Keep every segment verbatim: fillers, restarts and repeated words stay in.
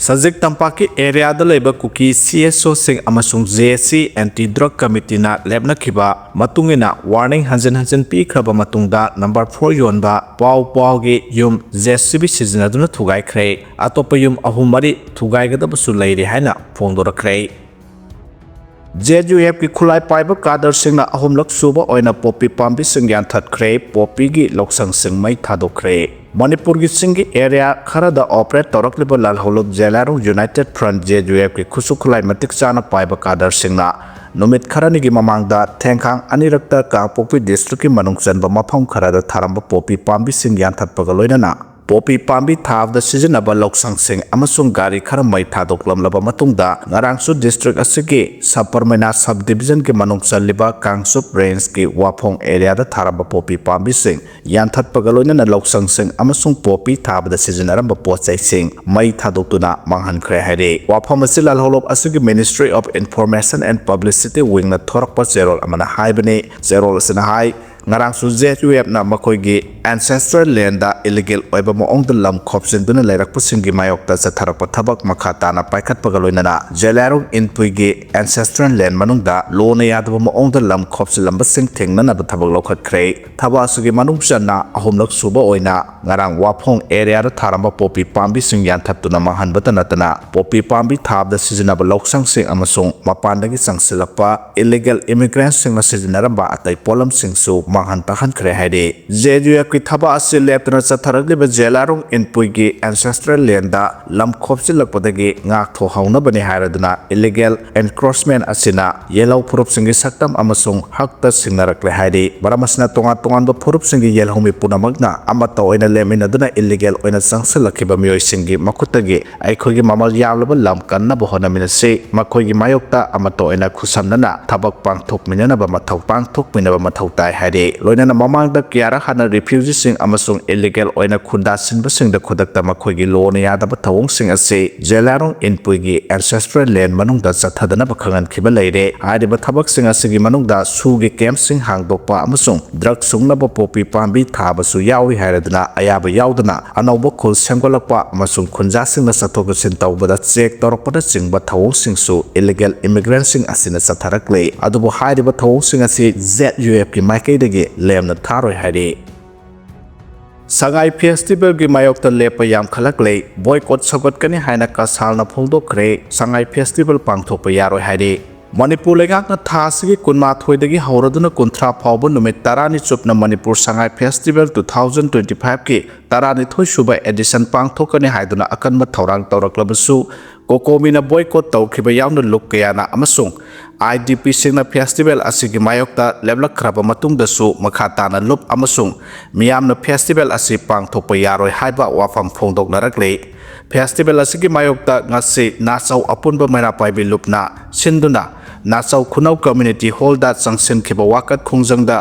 ꯁꯖꯤꯛ ꯇꯝꯄꯥꯛꯀꯤ ꯑꯦꯔꯤꯌꯥꯗ ꯂꯩꯕ ꯀꯨꯀꯤ ꯁꯤ ꯑꯦꯁ ꯑꯣꯁꯤꯡ ꯑꯃꯁꯨꯡ J S C anti drug ꯀꯃꯤꯇꯤꯅ ꯂꯦꯞꯅꯈꯤꯕ ꯃꯇꯨꯡ ꯏꯟꯅ ꯋꯥꯔꯅꯤꯡ ꯍꯟꯖꯤꯟ ꯍꯟꯖꯤꯟ ꯄꯤꯈ꯭ꯔꯕ ꯃꯇꯨꯡꯗ ꯅꯝꯕꯔ ꯐꯣꯔ ꯌꯣꯟꯕ ꯄꯥꯎ ꯄꯥꯎꯒꯤ ꯌꯨꯝ ꯖꯦ ꯁꯤ ꯕꯤ ꯁꯤꯖꯤꯟꯅꯗꯨꯅ ꯊꯨꯒꯥꯏꯈ꯭ꯔꯦ꯫ ꯑꯇꯣꯞꯄ ꯌꯨꯝ ꯑꯍꯨꯝ ꯃꯔꯤ ꯊꯨꯒꯥꯏꯒꯗꯕꯁꯨ ꯂꯩꯔꯤ ꯍꯥꯏꯅ ꯐꯣꯡꯗꯣꯔꯛꯈ꯭ꯔꯦ꯫ ꯖꯦ ꯌꯨ ꯑꯦꯐꯀꯤ ꯈꯨꯠꯂꯥꯏ ꯄꯥꯏꯕ ꯀꯥꯗꯔꯁꯤꯡꯅ ꯑꯍꯨꯝꯂꯛ ꯁꯨꯕ ꯑꯣꯏꯅ ꯄꯣꯄꯤ ꯄꯥꯝꯕꯤꯁꯤꯡ ꯌꯥꯟꯊꯠꯈ꯭ꯔꯦ, ꯄꯣꯄꯤꯒꯤ ꯂꯧꯁꯪꯁꯤꯡ ꯃꯩ ꯊꯥꯗꯣꯛꯈ꯭ꯔꯦ꯫ ꯃꯅꯤꯄꯨꯔꯒꯤ ꯆꯤꯡꯒꯤ ꯑꯦꯔꯤꯌꯥ ꯈꯔꯗ ꯑꯣꯄꯔꯦꯠ ꯇꯧꯔꯛꯂꯤꯕ ꯂꯥꯜꯍꯧꯂꯨꯞ ꯖꯦꯂꯥꯔꯣꯡ ꯌꯨꯅꯥꯏꯇꯦꯠ ꯐ꯭ꯔꯟꯠ, ꯖꯦ ꯌꯨ ꯑꯦꯐꯀꯤ ꯈꯨꯠꯁꯨ ꯈꯨꯠꯂꯥꯏ ꯃꯇꯤꯛ ꯆꯥꯅ ꯄꯥꯏꯕ ꯀꯥꯗꯔꯁꯤꯡꯅ ꯅꯨꯃꯤꯠ ꯈꯔꯅꯤꯒꯤ ꯃꯃꯥꯡꯗ ꯊꯦꯡꯈꯥꯡ ꯑꯅꯤꯔꯛꯇ ꯀꯥꯡꯄꯣꯛꯄꯤ ꯗꯤꯁꯇ꯭ꯔꯤꯛꯀꯤ ꯃꯅꯨꯡ ꯆꯟꯕ ꯃꯐꯝ ꯈꯔꯗ ꯊꯥꯔꯝꯕ ꯄꯣꯄꯤ ꯄꯥꯝꯕꯤꯁꯤꯡ ꯌꯥꯟꯊꯠꯄꯒ ꯂꯣꯏꯅꯅ ꯄꯣꯄꯤ ꯄꯥꯝꯕꯤ ꯊꯥꯕꯗ ꯁꯤꯖꯤꯟꯅꯕ ꯂꯧꯁꯪꯁꯤꯡ ꯑꯃꯁꯨꯡ ꯒꯥꯔꯤ ꯈꯔ ꯃꯩ ꯊꯥꯗꯣꯛꯂꯝꯂꯕ ꯃꯇꯨꯡꯗ, ꯉꯔꯥꯡꯁꯨ ꯗꯤꯁꯇ꯭ꯔꯤꯛ ꯑꯁꯤꯒꯤ ꯁꯕ ꯄꯔꯃꯩꯅꯥ ꯁꯕ ꯗꯤꯕꯤꯖꯟꯒꯤ ꯃꯅꯨꯡ ꯆꯜꯂꯤꯕ ꯀꯥꯡꯆꯨꯞ ꯔꯦꯟꯖꯀꯤ ꯋꯥꯐꯣꯡ ꯑꯦꯔꯤꯌꯥꯗ ꯊꯥꯔꯝꯕ ꯄꯣꯄꯤ ꯄꯥꯝꯕꯤꯁꯤꯡ ꯌꯥꯟꯊꯠꯄꯒ ꯂꯣꯏꯅꯅ ꯂꯧꯁꯪꯁꯤꯡ ꯑꯃꯁꯨꯡ ꯄꯣꯄꯤ ꯊꯥꯕꯗ ꯁꯤꯖꯤꯟꯅꯔꯝꯕ ꯄꯣꯠ ꯆꯩꯁꯤꯡ ꯃꯩ ꯊꯥꯗꯣꯛꯇꯨꯅ ꯃꯥꯡꯍꯟꯈ꯭ꯔꯦ ꯍꯥꯏꯔꯤ꯫ ꯋꯥꯐꯝ ꯑꯁꯤ ꯂꯥꯜꯍꯧꯂꯨꯞ ꯑꯁꯤꯒꯤ Ministry of Information and Publicity Wingꯅ ꯊꯣꯔꯛꯄ ꯆꯦꯔꯣꯜ ꯑꯃꯅ ꯍꯥꯏꯕꯅꯤ꯫ ꯆꯦꯔꯣꯜ ꯑꯁꯤꯅ ꯍꯥꯏ, ꯉꯔꯥꯡꯁꯨ ꯖꯦ ꯌꯨ ꯑꯦꯐꯅ ꯃꯈꯣꯏꯒꯤ ancestral landꯗ illegal ꯑꯣꯏꯕ ꯃꯑꯣꯡꯗ ꯂꯝ ꯈꯣꯞꯆꯤꯟꯗꯨꯅ ꯂꯩꯔꯛꯄꯁꯤꯡꯒꯤ ꯃꯥꯌꯣꯛꯇ ꯆꯠꯊꯔꯛꯄ ꯊꯕꯛ ꯃꯈꯥ ꯇꯥꯅ ꯄꯥꯏꯈꯠꯄꯒ ꯂꯣꯏꯅꯅ ꯖꯦꯂꯥꯔꯣꯡ ꯏꯟꯄꯨꯏꯒꯤ ancestral land ꯃꯅꯨꯡꯗ ꯂꯣꯅ ꯌꯥꯗꯕ ꯃꯑꯣꯡꯗ ꯂꯝ ꯈꯣꯞꯆꯤꯜꯂꯝꯕꯁꯤꯡ ꯊꯦꯡꯅꯅꯕ ꯊꯕꯛ ꯂꯧꯈꯠꯈ꯭ꯔꯦ꯫ ꯊꯕꯛ ꯑꯁꯤꯒꯤ ꯃꯅꯨꯡ ꯆꯟꯅ ꯑꯍꯨꯝꯂꯛ ꯁꯨꯕ ꯑꯣꯏꯅ ꯉꯔꯥꯡ ꯋꯥꯐꯣꯡ ꯑꯦꯔꯤꯌꯥꯗ ꯊꯥꯔꯝꯕ ꯄꯣꯄꯤ ꯄꯥꯝꯕꯤꯁꯤꯡ ꯌꯥꯟꯊꯠꯇꯨꯅ ꯃꯥꯡꯍꯟꯕꯇ ꯅꯠꯇꯅ, ꯄꯣꯄꯤ ꯄꯥꯝꯕꯤ ꯊꯥꯕꯗ ꯁꯤꯖꯤꯟꯅꯕ ꯂꯧꯁꯪꯁꯤꯡ ꯑꯃꯁꯨꯡ ꯃꯄꯥꯟꯗꯒꯤ ꯆꯪꯁꯤꯜꯂꯛꯄ illegal immigrantꯁꯤꯡꯅ ꯁꯤꯖꯤꯟꯅꯔꯝꯕ ꯑꯇꯩ ꯄꯣꯠꯂꯝꯁꯤꯡꯁꯨ ꯃꯥꯡꯍꯟ ꯇꯥꯛꯍꯟꯈ꯭ꯔꯦ ꯍꯥꯏꯔꯤ꯫ ꯖꯦ ꯌꯨ ꯑꯦꯐꯀꯤ ꯊꯕꯛ ꯑꯁꯤ ꯂꯦꯞꯇꯅ ꯆꯠꯊꯔꯛꯂꯤꯕ ꯖꯦꯂꯥꯔꯣꯡ ꯏꯟꯄꯨꯏꯒꯤ ancestral landꯗ ꯂꯝ ꯈꯣꯞꯆꯤꯜꯂꯛꯄꯗꯒꯤ ꯉꯥꯛꯊꯣꯛꯍꯧꯅꯕꯅꯤ ꯍꯥꯏꯔꯗꯨꯅ illegal encroachment ꯑꯁꯤꯅ ꯌꯦꯜꯍꯧ ꯐꯨꯔꯨꯞꯁꯤꯡꯒꯤ ꯁꯛꯇꯝ ꯑꯃꯁꯨꯡ ꯍꯛꯇ ꯁꯤꯡꯅꯔꯛꯂꯦ ꯍꯥꯏꯔꯤ꯫ ꯃꯔꯝ ꯑꯁꯤꯅ ꯇꯣꯉꯥꯟ ꯇꯣꯉꯥꯟꯕ ꯐꯨꯔꯨꯞꯁꯤꯡꯒꯤ ꯌꯦꯜꯍꯧꯃꯤ ꯄꯨꯝꯅꯃꯛꯅ ꯑꯃꯠꯇ ꯑꯣꯏꯅ ꯂꯦꯞꯃꯤꯟꯅꯗꯨꯅ illegal ꯑꯣꯏꯅ ꯆꯪꯁꯤꯜꯂꯛꯈꯤꯕ ꯃꯤꯑꯣꯏꯁꯤꯡꯒꯤ ꯃꯈꯨꯠꯇꯒꯤ ꯑꯩꯈꯣꯏꯒꯤ ꯃꯃꯜ ꯌꯥꯝꯂꯕ ꯂꯝ ꯀꯟꯅꯕ ꯍꯣꯠꯅꯃꯤꯟꯅꯁꯤ꯫ ꯃꯈꯣꯏꯒꯤ ꯃꯥꯌꯣꯛꯇ ꯑꯃꯠꯇ ꯑꯣꯏꯅ ꯈꯨꯠꯁꯝꯅꯅ ꯊꯕꯛ ꯄꯥꯡꯊꯣꯛꯃꯤꯟꯅꯅꯕ ꯃꯊꯧ, ꯄꯥꯡꯊꯣꯛꯃꯤꯟꯅꯕ ꯃꯊꯧ ꯇꯥꯏ ꯍꯥꯏꯔꯤ꯫ ꯂꯣꯏꯅꯅ ꯃꯃꯥꯡꯗ ꯀꯌꯥꯔꯛ ꯍꯥꯟꯅ ꯔꯤꯐ꯭ꯌꯨꯖꯤꯁꯤꯡ ꯑꯃꯁꯨꯡ ꯏꯂꯤꯒꯦꯜ ꯑꯣꯏꯅ ꯈꯨꯟꯗꯥꯁꯤꯟꯕꯁꯤꯡꯗ ꯈꯨꯗꯛꯇ ꯃꯈꯣꯏꯒꯤ ꯂꯣꯅ ꯌꯥꯗꯕ ꯊꯧꯑꯣꯡꯁꯤꯡ ꯑꯁꯤ ꯖꯦꯂꯥꯔꯣꯡ ꯏꯟꯄꯨꯏꯒꯤ ꯑꯦꯟꯁꯦꯁꯇ꯭ꯔꯦꯜ ꯂꯦꯟ ꯃꯅꯨꯡꯗ ꯆꯠꯊꯗꯅꯕ ꯈꯪꯍꯟꯈꯤꯕ ꯂꯩꯔꯦ꯫ ꯍꯥꯏꯔꯤꯕ ꯊꯕꯛꯁꯤꯡ ꯑꯁꯤꯒꯤ ꯃꯅꯨꯡꯗ ꯁꯨꯒꯤ ꯀꯦꯝꯞꯁꯤꯡ ꯍꯥꯡꯗꯣꯛꯄ ꯑꯃꯁꯨꯡ ꯗ꯭ꯔꯒ ꯁꯨꯡꯅꯕ ꯄꯣꯄꯤ ꯄꯥꯝꯕꯤ ꯊꯥꯕꯁꯨ ꯌꯥꯎꯔꯤ ꯍꯥꯏꯔꯗꯨꯅ ꯑꯌꯥꯕ ꯌꯥꯎꯗꯅ ꯑꯅꯧꯕ ꯈꯨꯜ ꯁꯦꯝꯒꯠꯂꯛꯄ ꯑꯃꯁꯨꯡ ꯈꯨꯟꯖꯥꯁꯤꯡꯅ ꯆꯠꯊꯣꯛ ꯆꯠꯁꯤꯟ ꯇꯧꯕꯗ ꯆꯦꯛ ꯇꯧꯔꯛꯄꯅꯆꯤꯡꯕ ꯊꯧꯑꯣꯡꯁꯤꯡꯁꯨ ꯏꯂꯤꯒꯦꯜ ꯏꯃꯤꯒ꯭ꯔꯦꯟꯁꯤꯡ ꯑꯁꯤꯅ ꯆꯠꯊꯔꯛꯂꯤ꯫ ꯑꯗꯨꯕꯨ ꯍꯥꯏꯔꯤꯕ ꯊꯧꯑꯣꯡꯁꯤꯡ ꯑꯁꯤ ꯖꯦꯠ ꯌꯨ ꯑꯦꯐꯀꯤ ꯃꯥꯏꯀꯩꯗꯒꯤ ꯂꯦꯝꯅ ꯊꯥꯔꯣꯏ ꯍꯥꯏꯔꯤ꯫ ꯁꯉꯥꯏ ꯐꯦꯁꯇꯤꯚꯦꯜꯒꯤ ꯃꯥꯌꯣꯛꯇ ꯂꯦꯞꯄ ꯌꯥꯝꯈꯠꯂꯛꯂꯦ꯫ ꯕꯣꯏꯀꯣꯠ ꯁꯧꯒꯠꯀꯅꯤ ꯍꯥꯏꯅ ꯀꯁꯥꯜꯅ ꯐꯣꯡꯗꯣꯛꯈ꯭ꯔꯦ꯫ ꯁꯉꯥꯏ ꯐꯦꯁꯇꯤꯚꯦꯜ ꯄꯥꯡꯊꯣꯛꯄ ꯌꯥꯔꯣꯏ ꯍꯥꯏꯔꯤ꯫ ꯃꯅꯤꯄꯨꯔ ꯂꯩꯉꯥꯛꯅ ꯊꯥ ꯑꯁꯤꯒꯤ ꯀꯨꯟꯃꯥꯊꯣꯏꯗꯒꯤ ꯍꯧꯔꯗꯨꯅ ꯀꯨꯟꯊ꯭ꯔꯥ ꯐꯥꯎꯕ ꯅꯨꯃꯤꯠ ꯇꯔꯥꯅꯤ ꯆꯨꯞꯅ Manipur Sangai festival two thousand twenty five ꯀꯤ ꯇꯔꯥꯅꯤꯊꯣꯏ ꯁꯨꯕ ꯑꯦꯗꯤꯁꯟ ꯄꯥꯡꯊꯣꯛꯀꯅꯤ ꯍꯥꯏꯗꯨꯅ ꯑꯀꯟꯕ ꯊꯧꯔꯥꯡ ꯇꯧꯔꯛꯂꯕꯁꯨ, ꯀꯣꯀꯣꯃꯤꯅ ꯕꯣꯏꯀꯣꯠ ꯇꯧꯈꯤꯕ ꯌꯥꯎꯅ ꯂꯨꯞ ꯀꯌꯥꯅ ꯑꯃꯁꯨꯡ ꯑꯥꯏ ꯗꯤ ꯄꯤꯁꯤꯡꯅ ꯐꯦꯁꯇꯤꯚꯦꯜ ꯑꯁꯤꯒꯤ ꯃꯥꯌꯣꯛꯇ ꯂꯦꯞꯂꯛꯈ꯭ꯔꯕ ꯃꯇꯨꯡꯗꯁꯨ ꯃꯈꯥ ꯇꯥꯅ ꯂꯨꯞ ꯑꯃꯁꯨꯡ ꯃꯤꯌꯥꯝꯅ ꯐꯦꯁꯇꯤꯚꯦꯜ ꯑꯁꯤ ꯄꯥꯡꯊꯣꯛꯄ ꯌꯥꯔꯣꯏ ꯍꯥꯏꯕ ꯋꯥꯐꯝ ꯐꯣꯡꯗꯣꯛꯅꯔꯛꯂꯤ꯫ ꯐꯦꯁꯇꯤꯚꯦꯜ ꯑꯁꯤꯒꯤ ꯃꯥꯌꯣꯛꯇ ꯉꯁꯤ ꯅꯥꯆꯧ ꯑꯄꯨꯟꯕ ꯃꯩꯔꯥ ꯄꯥꯏꯕꯤ ꯂꯨꯞꯅ ꯁꯤꯟꯗꯨꯅ ꯅꯥꯆꯧ ꯈꯨꯅꯧ ꯀꯝꯃ꯭ꯌꯨꯅꯤꯇꯤ ꯍꯣꯜꯗ ꯆꯪꯁꯤꯟꯈꯤꯕ ꯋꯥꯀꯠ ꯈꯣꯡꯖꯪꯗ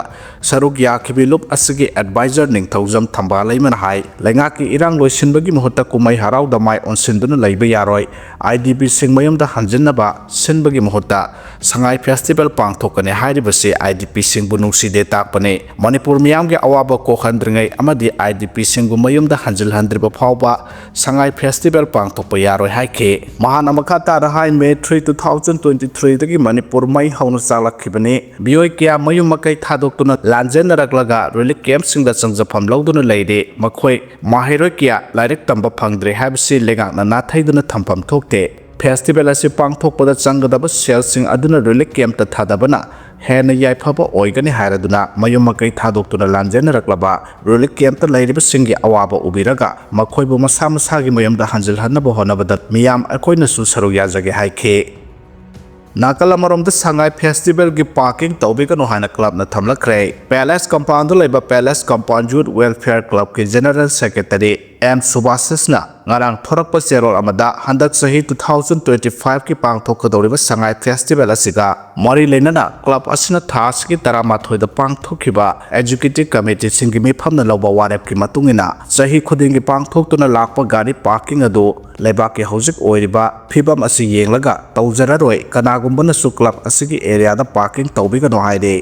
ꯁꯔꯨꯛ ꯌꯥꯈꯤꯕꯤ ꯂꯨꯞ ꯑꯁꯤꯒꯤ ꯑꯦꯗꯚꯥꯏꯖꯔ ꯅꯤꯡꯊꯧꯖꯝ ꯊꯝꯕꯥꯂꯩꯃꯅ ꯍꯥꯏ, ꯂꯩꯉꯥꯛꯀꯤ ꯏꯔꯥꯡ ꯂꯣꯏꯁꯤꯟꯕꯒꯤ ꯃꯍꯨꯠꯇ ꯀꯨꯝꯍꯩ ꯍꯔꯥꯎꯗ ꯃꯥꯏ ꯑꯣꯟꯁꯤꯟꯗꯨꯅ ꯂꯩꯕ ꯌꯥꯔꯣꯏ꯫ ꯑꯥꯏ ꯗꯤ ꯄꯤꯁꯤꯡ ꯃꯌꯨꯝꯗ ꯍꯟꯖꯤꯟꯅꯕ ꯁꯤꯟꯕꯒꯤ ꯃꯍꯨꯠꯇ ꯁꯉꯥꯏ ꯐꯦꯁꯇꯤꯚꯦꯜ ꯄꯥꯡꯊꯣꯛꯀꯅꯤ ꯍꯥꯏꯔꯤꯕꯁꯤ ꯑꯥꯏ ꯗꯤ ꯄꯤꯁꯤꯡꯕꯨ ꯅꯨꯡꯁꯤꯗꯦ ꯇꯥꯛꯄꯅꯤ꯫ ꯃꯅꯤꯄꯨꯔ ꯃꯤꯌꯥꯝꯒꯤ ꯑꯋꯥꯕ ꯀꯣꯛꯍꯟꯗ꯭ꯔꯤꯉꯩ ꯑꯃꯗꯤ ꯑꯥꯏ ꯗꯤ ꯄꯤꯁꯤꯡꯕꯨ ꯃꯌꯨꯝꯗ ꯍꯟꯖꯤꯜꯍꯟꯗ꯭ꯔꯤꯕ ꯐꯥꯎꯕ ꯁꯉꯥꯏ ꯐꯦꯁꯇꯤꯚꯦꯜ ꯄꯥꯡꯊꯣꯛꯄ ꯌꯥꯔꯣꯏ ꯍꯥꯏꯈꯤ꯫ ꯃꯍꯥꯛꯅ ꯃꯈꯥ ꯇꯥꯅ ꯍꯥꯏ, May three, two thousand twenty three ꯗꯒꯤ ꯃꯅꯤꯄꯨꯔ ꯃꯩ ꯍꯧꯅ ꯆꯥꯛꯂꯛꯈꯤꯕꯅꯤ꯫ ꯃꯤꯑꯣꯏ ꯀꯌꯥ ꯃꯌꯨꯝ ꯃꯀꯩ ꯊꯥꯗꯣꯛꯇꯨꯅ ꯂꯥꯟꯖꯦꯟꯅꯔꯛꯂꯒ ꯔꯤꯂꯤꯐ ꯀꯦꯝꯞꯁꯤꯡꯗ ꯆꯪꯖꯐꯝ ꯂꯧꯗꯨꯅ ꯂꯩꯔꯤ꯫ ꯃꯈꯣꯏ ꯃꯍꯩꯔꯣꯏ ꯀꯌꯥ ꯂꯥꯏꯔꯤꯛ ꯇꯝꯕ ꯐꯪꯗ꯭ꯔꯦ ꯍꯥꯏꯕꯁꯤ ꯂꯩꯉꯥꯛꯅ ꯅꯥꯊꯩꯗꯨꯅ ꯊꯝꯐꯝ ꯊꯣꯛꯇꯦ꯫ ꯐꯦꯁꯇꯤꯚꯦꯜ ꯑꯁꯤ ꯄꯥꯡꯊꯣꯛꯄꯗ ꯆꯪꯒꯗꯕ ꯁꯦꯜꯁꯤꯡ ꯑꯗꯨꯅ ꯔꯤꯂꯤꯐ ꯀꯦꯝꯞꯇ ꯊꯥꯗꯕꯅ ꯍꯦꯟꯅ ꯌꯥꯏꯐꯕ ꯑꯣꯏꯒꯅꯤ ꯍꯥꯏꯔꯗꯨꯅ ꯃꯌꯨꯝ ꯃꯀꯩ ꯊꯥꯗꯣꯛꯇꯨꯅ ꯂꯥꯟꯖꯦꯟꯅꯔꯛꯂꯕ ꯔꯤꯂꯤꯐ ꯀꯦꯝꯞꯇ ꯂꯩꯔꯤꯕꯁꯤꯡꯒꯤ ꯑꯋꯥꯕ ꯎꯕꯤꯔꯒ ꯃꯈꯣꯏꯕꯨ ꯃꯁꯥ ꯃꯁꯥꯒꯤ ꯃꯌꯨꯝꯗ ꯍꯟꯖꯤꯜꯍꯟꯅꯕ ꯍꯣꯠꯅꯕꯗ ꯃꯤꯌꯥꯝ ꯑꯩꯈꯣꯏꯅꯁꯨ ꯁꯔꯨꯛ ꯌꯥꯖꯒꯦ ꯍꯥꯏꯈꯤ꯫ ꯅꯥꯀꯜ ꯑꯃꯔꯣꯝꯗ ꯁꯉꯥꯏ ꯐꯦꯁꯇꯤꯚꯦꯜꯒꯤ ꯄꯥꯔꯀꯤꯡ ꯇꯧꯕꯤꯒꯅꯨ ꯍꯥꯏꯅ ꯀ꯭ꯂꯕꯅ ꯊꯝꯂꯛꯈ꯭ꯔꯦ꯫ ꯄꯦꯂꯦꯁ ꯀꯝꯄꯥꯎꯟꯗ ꯂꯩꯕ ꯄꯦꯂꯦꯁ ꯀꯝꯄꯥꯎꯟ ꯌꯨꯠ ꯋꯦꯜꯐꯤꯌꯔ ꯀ꯭ꯂꯕꯀꯤ ꯖꯦꯅꯔꯦꯜ ꯁꯦꯀ꯭ꯔꯦꯇꯔꯤ ꯑꯦꯝ ꯁꯨꯚꯥꯁꯤꯁꯅ ꯉꯔꯥꯡ ꯊꯣꯔꯛꯄ ꯆꯦꯔꯣꯜ ꯑꯃꯗ ꯍꯟꯗꯛ ꯆꯍꯤ two thousand twenty five ꯀꯤ ꯄꯥꯡꯊꯣꯛꯀꯗꯧꯔꯤꯕ ꯁꯉꯥꯏ ꯐꯦꯁꯇꯤꯚꯦꯜ ꯑꯁꯤꯒ ꯃꯔꯤ ꯂꯩꯅꯅ ꯀ꯭ꯂꯕ ꯑꯁꯤꯅ ꯊꯥ ꯑꯁꯤꯒꯤ ꯇꯔꯥꯃꯥꯊꯣꯏꯗ ꯄꯥꯡꯊꯣꯛꯈꯤꯕ ꯑꯦꯛꯖꯤꯀ꯭ꯌꯨꯇꯤꯚ ꯀꯃꯤꯇꯤꯁꯤꯡꯒꯤ ꯃꯤꯐꯝꯅ ꯂꯧꯕ ꯋꯥꯔꯦꯞꯀꯤ ꯃꯇꯨꯡ ꯏꯟꯅ ꯆꯍꯤ ꯈꯨꯗꯤꯡꯒꯤ ꯄꯥꯡꯊꯣꯛꯇꯨꯅ ꯂꯥꯛꯄ ꯒꯥꯔꯤ ꯄꯥꯔꯀꯤꯡ ꯑꯗꯨ ꯂꯩꯕꯥꯛꯀꯤ ꯍꯧꯖꯤꯛ ꯑꯣꯏꯔꯤꯕ ꯐꯤꯕꯝ ꯑꯁꯤ ꯌꯦꯡꯂꯒ ꯇꯧꯖꯔꯔꯣꯏ, ꯀꯅꯥꯒꯨꯝꯕꯅꯁꯨ ꯀ꯭ꯂꯕ ꯑꯁꯤꯒꯤ ꯑꯦꯔꯤꯌꯥꯗ ꯄꯥꯔꯀꯤꯡ ꯇꯧꯕꯤꯒꯅꯨ ꯍꯥꯏꯔꯤ꯫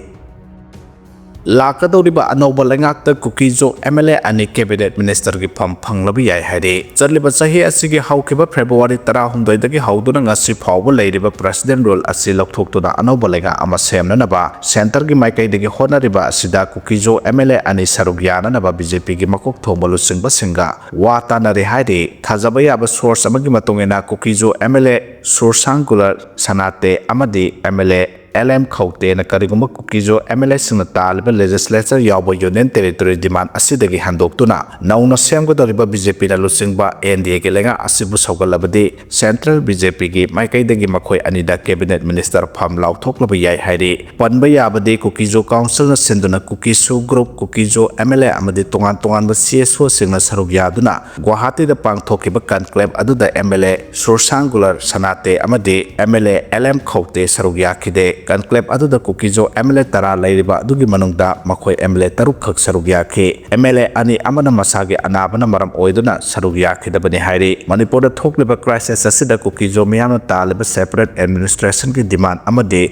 ꯂꯥꯛꯀꯗꯧꯔꯤꯕ ꯑꯅꯧꯕ ꯂꯩꯉꯥꯛꯇ ꯀꯨꯀꯤꯖꯣ ꯑꯦꯝ ꯑꯦꯜ ꯑꯦ ꯑꯅꯤ ꯀꯦꯕꯤꯅꯦꯠ ꯃꯤꯅꯤꯁꯇꯔꯒꯤ ꯐꯝ ꯐꯪꯂꯕ ꯌꯥꯏ ꯍꯥꯏꯔꯤ꯫ ꯆꯠꯂꯤꯕ ꯆꯍꯤ ꯑꯁꯤꯒꯤ ꯍꯧꯈꯤꯕ ꯐꯦꯕ꯭ꯔꯨꯋꯥꯔꯤ ꯇꯔꯥꯍꯨꯝꯗꯣꯏꯗꯒꯤ ꯍꯧꯗꯨꯅ ꯉꯁꯤ ꯐꯥꯎꯕ ꯂꯩꯔꯤꯕ ꯄ꯭ꯔꯦꯁꯤꯗꯦꯟ ꯔꯨꯜ ꯑꯁꯤ ꯂꯧꯊꯣꯛꯇꯨꯅ ꯑꯅꯧꯕ ꯂꯩꯉꯥꯛ ꯑꯃ ꯁꯦꯝꯅꯅꯕ ꯁꯦꯟꯇꯔꯒꯤ ꯃꯥꯏꯀꯩꯗꯒꯤ ꯍꯣꯠꯅꯔꯤꯕ ꯑꯁꯤꯗ ꯀꯨꯀꯤꯖꯣ ꯑꯦꯝ ꯑꯦꯜ ꯑꯦ ꯑꯅꯤ ꯁꯔꯨꯛ ꯌꯥꯅꯅꯕ ꯕꯤ ꯖꯦ ꯄꯤꯒꯤ ꯃꯀꯣꯛ ꯊꯣꯡꯕ ꯂꯨꯆꯤꯡꯕꯁꯤꯡꯒ ꯋꯥ ꯇꯥꯅꯔꯦ ꯍꯥꯏꯔꯤ꯫ ꯊꯥꯖꯕ ꯌꯥꯕ ꯁꯣꯔꯁ ꯑꯃꯒꯤ ꯃꯇꯨꯡ ꯏꯟꯅ ꯀꯨꯀꯤꯖꯣ ꯑꯦꯝ ꯑꯦꯜ ꯑꯦ ꯁꯨꯔꯁꯥꯡꯒꯨꯂꯔ ꯁꯅꯥꯇꯦ ꯑꯃꯗꯤ M L A L M ꯈꯧꯇꯦꯅ ꯀꯔꯤꯒꯨꯝꯕ ꯀꯨꯀꯤꯖꯣ ꯑꯦꯝ ꯑꯦꯜ ꯑꯦꯁꯤꯡꯅ ꯇꯥꯜꯂꯤꯕ ꯂꯦꯖꯤꯁꯂꯦꯆꯔ ꯌꯥꯎꯕ ꯌꯨꯅꯤꯌꯟ ꯇꯦꯔꯤꯇꯣꯔꯤ ꯗꯤꯃꯥꯟ ꯑꯁꯤꯗꯒꯤ ꯍꯟꯗꯣꯛꯇꯨꯅ ꯅꯧꯅ ꯁꯦꯝꯒꯗꯧꯔꯤꯕ ꯕꯤ ꯖꯦ ꯄꯤꯅ ꯂꯨꯆꯤꯡꯕ ꯑꯦꯟ ꯗꯤ ꯑꯦꯒꯤ ꯂꯩꯉꯥꯛ ꯑꯁꯤꯕꯨ ꯁꯧꯒꯠꯂꯕꯗꯤ ꯁꯦꯟꯇ꯭ꯔꯦꯜ ꯕꯤ ꯖꯦ ꯄꯤꯒꯤ ꯃꯥꯏꯀꯩꯗꯒꯤ ꯃꯈꯣꯏ ꯑꯅꯤꯗ ꯀꯦꯕꯤꯅꯦꯠ ꯃꯤꯅꯤꯁꯇꯔ ꯐꯝ ꯂꯥꯎꯊꯣꯛꯂꯕ ꯌꯥꯏ ꯍꯥꯏꯔꯤ꯫ ꯄꯟꯕ ꯌꯥꯕꯗꯤ ꯀꯨꯀꯤꯖꯣ ꯀꯥꯎꯟꯁꯤꯜꯅ ꯁꯤꯟꯗꯨꯅ ꯀꯨꯀꯤꯁꯨ ꯒ꯭ꯔꯨꯞ, ꯀꯨꯀꯤꯖꯣ ꯑꯦꯝ ꯑꯦꯜ ꯑꯦ ꯑꯃꯗꯤ ꯇꯣꯉꯥꯟ ꯇꯣꯉꯥꯟꯕ ꯁꯤ ꯑꯦꯁ ꯑꯣꯁꯤꯡꯅ ꯁꯔꯨꯛ ꯌꯥꯗꯨꯅ ꯒꯨꯋꯥꯍꯥꯇꯤꯗ ꯄꯥꯡꯊꯣꯛꯈꯤꯕ ꯀꯟꯀ꯭ꯂꯦꯕ ꯑꯗꯨꯗ ꯑꯦꯝ ꯑꯦꯜ ꯑꯦ ꯁꯨꯔꯁꯥꯡꯒꯨꯂꯔ ꯁꯅꯥꯇꯦ ꯑꯃꯗꯤ M L A L M ꯈꯧꯇꯦ ꯁꯔꯨꯛ ꯌꯥꯈꯤꯗꯦ꯫ ꯀꯟꯀ꯭ꯂꯦꯕ ꯑꯗꯨꯗ ꯀꯨꯀꯤꯖꯣ ꯑꯦꯝ ꯑꯦꯜ ꯑꯦ ꯇꯔꯥ ꯂꯩꯔꯤꯕ ꯑꯗꯨꯒꯤ ꯃꯅꯨꯡꯗ ꯃꯈꯣꯏ ꯑꯦꯝ ꯑꯦꯜ ꯑꯦ ꯇꯔꯨꯛ ꯈꯛ ꯁꯔꯨꯛ ꯌꯥꯈꯤ꯫ ꯑꯦꯝ ꯑꯦꯜ ꯑꯦ ꯑꯅꯤ ꯑꯃꯅ ꯃꯁꯥꯒꯤ ꯑꯅꯥꯕꯅ ꯃꯔꯝ ꯑꯣꯏꯗꯨꯅ ꯁꯔꯨꯛ ꯌꯥꯈꯤꯗꯕꯅꯤ ꯍꯥꯏꯔꯤ꯫ ꯃꯅꯤꯄꯨꯔꯗ ꯊꯣꯛꯂꯤꯕ ꯀ꯭ꯔꯥꯏꯁꯤꯁ ꯑꯁꯤꯗ ꯀꯨꯀꯤꯖꯣ ꯃꯤꯌꯥꯝꯅ ꯇꯥꯜꯂꯤꯕ ꯁꯦꯄꯔꯦꯠ ꯑꯦꯗꯃꯤꯅꯤꯁꯇ꯭ꯔꯦꯁꯟꯒꯤ ꯗꯤꯃꯥꯟ ꯑꯃꯗꯤ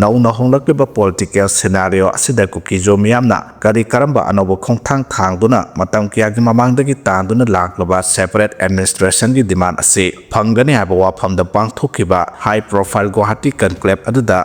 ꯅꯧꯅ ꯍꯣꯡꯂꯛꯂꯤꯕ ꯄꯣꯂꯤꯇꯤꯀꯦꯜ ꯁꯤꯅꯥꯔꯤꯑꯣ ꯑꯁꯤꯗ ꯀꯨꯀꯤꯖꯣ ꯃꯤꯌꯥꯝꯅ ꯀꯔꯤ ꯀꯔꯝꯕ ꯑꯅꯧꯕ ꯈꯣꯡꯊꯥꯡ ꯊꯥꯡꯗꯨꯅ ꯃꯇꯝ ꯀꯌꯥꯒꯤ ꯃꯃꯥꯡꯗꯒꯤ ꯇꯥꯟꯗꯨꯅ ꯂꯥꯛꯂꯕ ꯁꯦꯄꯔꯦꯠ ꯑꯦꯗꯃꯤꯅꯤꯁꯇ꯭ꯔꯦꯁꯟꯒꯤ ꯗꯤꯃꯥꯟ ꯑꯁꯤ ꯐꯪꯒꯅꯤ ꯍꯥꯏꯕ ꯋꯥꯐꯝꯗ ꯄꯥꯡꯊꯣꯛꯈꯤꯕ ꯍꯥꯏ ꯄ꯭ꯔꯣꯐꯥꯏꯜ ꯒꯨꯋꯥꯍꯥꯇꯤ ꯀꯟꯀ꯭ꯂꯦꯕ ꯑꯗꯨꯗ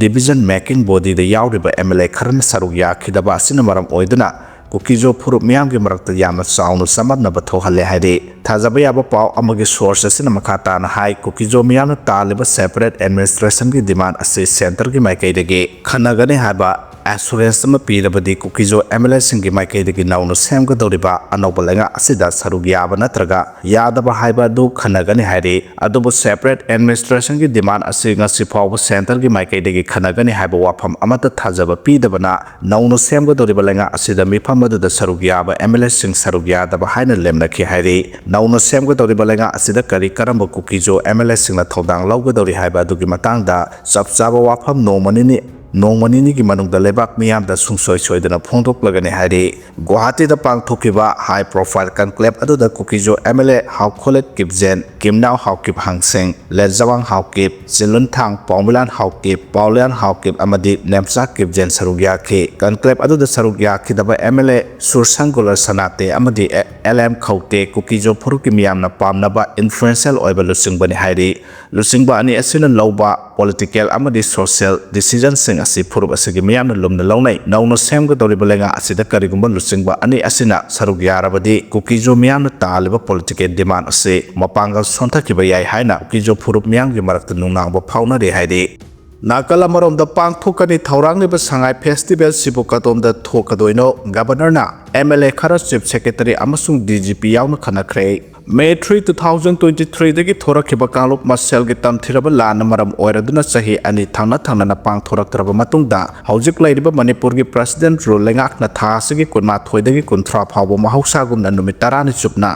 ꯗꯤꯚꯤꯖꯟ ꯃꯦꯀꯤꯡ ꯕꯣꯗꯤꯗ ꯌꯥꯎꯔꯤꯕ ꯑꯦꯝ ꯑꯦꯜ ꯑꯦ ꯈꯔꯅ ꯁꯔꯨꯛ ꯌꯥꯈꯤꯗꯕ ꯑꯁꯤꯅ ꯃꯔꯝ ꯑꯣꯏꯗꯨꯅ ꯀꯨꯀꯤꯖꯣ ꯐꯨꯔꯨꯞ ꯃꯤꯌꯥꯝꯒꯤ ꯃꯔꯛꯇ ꯌꯥꯝꯅ ꯆꯥꯎꯅ ꯆꯃꯝꯅꯕ ꯊꯣꯛꯍꯜꯂꯦ ꯍꯥꯏꯔꯤ꯫ ꯊꯥꯖꯕ ꯌꯥꯕ ꯄꯥꯎ ꯑꯃꯒꯤ ꯁꯣꯔꯁ ꯑꯁꯤꯅ ꯃꯈꯥ ꯇꯥꯅ ꯍꯥꯏ, ꯀꯨꯀꯤꯖꯣ ꯃꯤꯌꯥꯝꯅ ꯇꯥꯜꯂꯤꯕ ꯁꯦꯄꯔꯦꯠ ꯑꯦꯗꯃꯤꯅꯤꯁꯇ꯭ꯔꯦꯁꯟꯒꯤ ꯗꯤꯃꯥꯟ ꯑꯁꯤ ꯁꯦꯟꯇꯔꯒꯤ ꯃꯥꯏꯀꯩꯗꯒꯤ ꯈꯟꯅꯒꯅꯤ ꯍꯥꯏꯕ ꯑꯦꯁꯨꯔꯦꯟꯁ ꯑꯃ ꯄꯤꯔꯕꯗꯤ ꯀꯨꯀꯤꯖꯣ ꯑꯦꯝ ꯑꯦꯜ ꯑꯦꯁꯤꯡꯒꯤ ꯃꯥꯏꯀꯩꯗꯒꯤ ꯅꯧꯅ ꯁꯦꯝꯒꯗꯧꯔꯤꯕ ꯑꯅꯧꯕ ꯂꯩꯉꯥꯛ ꯑꯁꯤꯗ ꯁꯔꯨꯛ ꯌꯥꯕ ꯅꯠꯇ꯭ꯔꯒ ꯌꯥꯗꯕ ꯍꯥꯏꯕ ꯑꯗꯨ ꯈꯟꯅꯒꯅꯤ ꯍꯥꯏꯔꯤ꯫ ꯑꯗꯨꯕꯨ ꯁꯦꯄꯔꯦꯠ ꯑꯦꯗꯃꯤꯅꯤꯁꯇ꯭ꯔꯦꯁꯟꯒꯤ ꯗꯤꯃꯥꯟ ꯑꯁꯤ ꯉꯁꯤ ꯐꯥꯎꯕ ꯁꯦꯟꯇꯔꯒꯤ ꯃꯥꯏꯀꯩꯗꯒꯤ ꯈꯟꯅꯒꯅꯤ ꯍꯥꯏꯕ ꯋꯥꯐꯝ ꯑꯃꯠꯇ ꯊꯥꯖꯕ ꯄꯤꯗꯕꯅ ꯅꯧꯅ ꯁꯦꯝꯒꯗꯧꯔꯤꯕ ꯂꯩꯉꯥꯛ ꯑꯁꯤꯗ ꯃꯤꯐꯝ ꯑꯗꯨꯗ ꯁꯔꯨꯛ ꯌꯥꯕ ꯑꯦꯝ ꯑꯦꯜ ꯑꯦꯁꯤꯡ ꯁꯔꯨꯛ ꯌꯥꯗꯕ ꯍꯥꯏꯅ ꯂꯦꯝꯅꯈꯤ ꯍꯥꯏꯔꯤ꯫ ꯅꯧꯅ ꯁꯦꯝꯒꯗꯧꯔꯤꯕ ꯂꯩꯉꯥꯛ ꯑꯁꯤꯗ ꯀꯔꯤ ꯀꯔꯝꯕ ꯀꯨꯀꯤꯖꯣ ꯑꯦꯝ ꯑꯦꯜ ꯑꯦꯁꯤꯡꯅ ꯊꯧꯗꯥꯡ ꯂꯧꯒꯗꯧꯔꯤ ꯍꯥꯏꯕ ꯑꯗꯨꯒꯤ ꯃꯇꯥꯡꯗ ꯆꯞ ꯆꯥꯕ ꯋꯥꯐꯝ ꯅꯣꯡꯃ ꯅꯤꯅꯤ ꯅꯣꯡꯃ ꯅꯤꯅꯤꯒꯤ ꯃꯅꯨꯡꯗ ꯂꯩꯕꯥꯛ ꯃꯤꯌꯥꯝꯗ ꯁꯨꯡꯁꯣꯏ ꯁꯣꯏꯗꯅ ꯐꯣꯡꯗꯣꯛꯂꯒꯅꯤ ꯍꯥꯏꯔꯤ꯫ ꯒꯨꯋꯥꯍꯥꯇꯤꯗ ꯄꯥꯡꯊꯣꯛꯈꯤꯕ ꯍꯥꯏ ꯄ꯭ꯔꯣꯐꯥꯏꯜ ꯀꯟꯀ꯭ꯂꯦꯕ ꯑꯗꯨꯗ ꯀꯨꯀꯤꯖꯣ ꯑꯦꯝ ꯑꯦꯜ ꯑꯦ ꯍꯥꯎꯈꯣꯂꯦꯠ ꯀꯤꯞꯖꯦꯟ, ꯀꯤꯝꯅꯥꯎ ꯍꯥꯎꯀꯤꯞ ꯍꯥꯡꯁꯦꯡ, ꯂꯦꯖꯋꯥꯡ ꯍꯥꯎꯀꯤꯞ, ꯆꯤꯂꯨꯟꯊꯥꯡ ꯄꯥꯎꯃꯤꯂꯥꯟ ꯍꯥꯎꯀꯤꯞ, ꯄꯥꯎꯂꯤꯌꯥꯟ ꯍꯥꯎꯀꯤꯞ ꯑꯃꯗꯤ ꯅꯦꯝꯆꯥ ꯀꯤꯞꯖꯦꯟ ꯁꯔꯨꯛ ꯌꯥꯈꯤ꯫ ꯀꯟꯀ꯭ꯂꯦꯕ ꯑꯗꯨꯗ ꯁꯔꯨꯛ ꯌꯥꯈꯤꯗꯕ ꯑꯦꯝ ꯑꯦꯜ ꯑꯦ ꯁꯨꯔꯁꯪꯒꯨꯂꯔ ꯁꯅꯥꯇꯦ ꯑꯃꯗꯤ ꯑꯦꯜ ꯑꯦꯝ ꯈꯧꯇꯦ ꯀꯨꯀꯤꯖꯣ ꯐꯨꯔꯨꯞꯀꯤ ꯃꯤꯌꯥꯝꯅ ꯄꯥꯝꯅꯕ ꯏꯟꯐ꯭ꯂꯨꯌꯦꯟꯁꯤꯌꯦꯜ ꯑꯣꯏꯕ ꯂꯨꯆꯤꯡꯕꯅꯤ ꯍꯥꯏꯔꯤ꯫ ꯂꯨꯆꯤꯡꯕ ꯑꯅꯤ ꯑꯁꯤꯅ ꯂꯧꯕ ꯄꯣꯂꯤꯇꯤꯀꯦꯜ ꯑꯃꯗꯤ ꯁꯣꯁꯤꯌꯦꯜ ꯗꯤꯁꯤꯖꯟꯁꯤꯡ ꯑꯁꯤ ꯐꯨꯔꯨꯞ ꯑꯁꯤꯒꯤ ꯃꯤꯌꯥꯝꯅ ꯂꯨꯝꯅ ꯂꯧꯅꯩ꯫ ꯅꯧꯅ ꯁꯦꯝꯒꯗꯧꯔꯤꯕ ꯂꯩꯉꯥꯛ ꯑꯁꯤꯗ ꯀꯔꯤꯒꯨꯝꯕ ꯂꯨꯆꯤꯡꯕ ꯑꯅꯤ ꯑꯁꯤꯅ ꯁꯔꯨꯛ ꯌꯥꯔꯕꯗꯤ ꯀꯨꯀꯤꯖꯣ ꯃꯤꯌꯥꯝꯅ ꯇꯥꯜꯂꯤꯕ ꯄꯣꯂꯤꯇꯤꯀꯦꯜ ꯗꯤꯃꯥꯟ ꯑꯁꯤ ꯃꯄꯥꯡꯒꯜ ꯁꯣꯟꯊꯈꯤꯕ ꯌꯥꯏ ꯍꯥꯏꯅ ꯀꯨꯀꯤꯖꯣ ꯐꯨꯔꯨꯞ ꯃꯤꯌꯥꯝꯒꯤ ꯃꯔꯛꯇ ꯅꯨꯡꯅꯥꯡꯕ ꯐꯥꯎꯅꯔꯤ ꯍꯥꯏꯔꯤ꯫ ꯅꯥꯀꯜ ꯑꯃꯔꯣꯝꯗ ꯄꯥꯡꯊꯣꯛꯀꯅꯤ ꯊꯧꯔꯥꯡꯂꯤꯕ ꯁꯉꯥꯏ ꯐꯦꯁꯇꯤꯚꯦꯜꯁꯤꯕꯨ ꯀꯗꯣꯝꯗ ꯊꯣꯛꯀꯗꯣꯏꯅꯣ? ꯒꯕꯔꯅꯔꯅ ꯑꯦꯝ ꯑꯦꯜ ꯑꯦ ꯈꯔ ꯆꯤꯐ ꯁꯦꯀ꯭ꯔꯦꯇꯔꯤ ꯑꯃꯁꯨꯡ ꯗꯤ ꯖꯤ ꯄꯤ ꯌꯥꯎꯅ ꯈꯟꯅꯈ꯭ꯔꯦ꯫ May three, two thousand twenty ꯊ꯭ꯔꯤꯗꯒꯤ ꯊꯣꯔꯛꯈꯤꯕ ꯀꯥꯡꯂꯨꯞ ꯃꯁꯦꯜꯒꯤ ꯇꯝꯊꯤꯔꯕ ꯂꯥꯟꯅ ꯃꯔꯝ ꯑꯣꯏꯔꯗꯨꯅ ꯆꯍꯤ ꯑꯅꯤ ꯊꯪꯅ ꯊꯪꯅꯅ ꯄꯥꯡꯊꯣꯔꯛꯇ꯭ꯔꯕ ꯃꯇꯨꯡꯗ ꯍꯧꯖꯤꯛ ꯂꯩꯔꯤꯕ ꯃꯅꯤꯄꯨꯔꯒꯤ ꯄ꯭ꯔꯁꯤꯗꯦꯟ ꯔꯨꯜ ꯂꯩꯉꯥꯛꯅ ꯊꯥ ꯑꯁꯤꯒꯤ ꯀꯨꯟꯃꯥꯊꯣꯏꯗꯒꯤ ꯀꯨꯟꯊ꯭ꯔꯥ ꯐꯥꯎꯕ ꯃꯍꯧꯁꯥꯒꯨꯝꯅ ꯅꯨꯃꯤꯠ ꯇꯔꯥꯅꯤ ꯆꯨꯞꯅ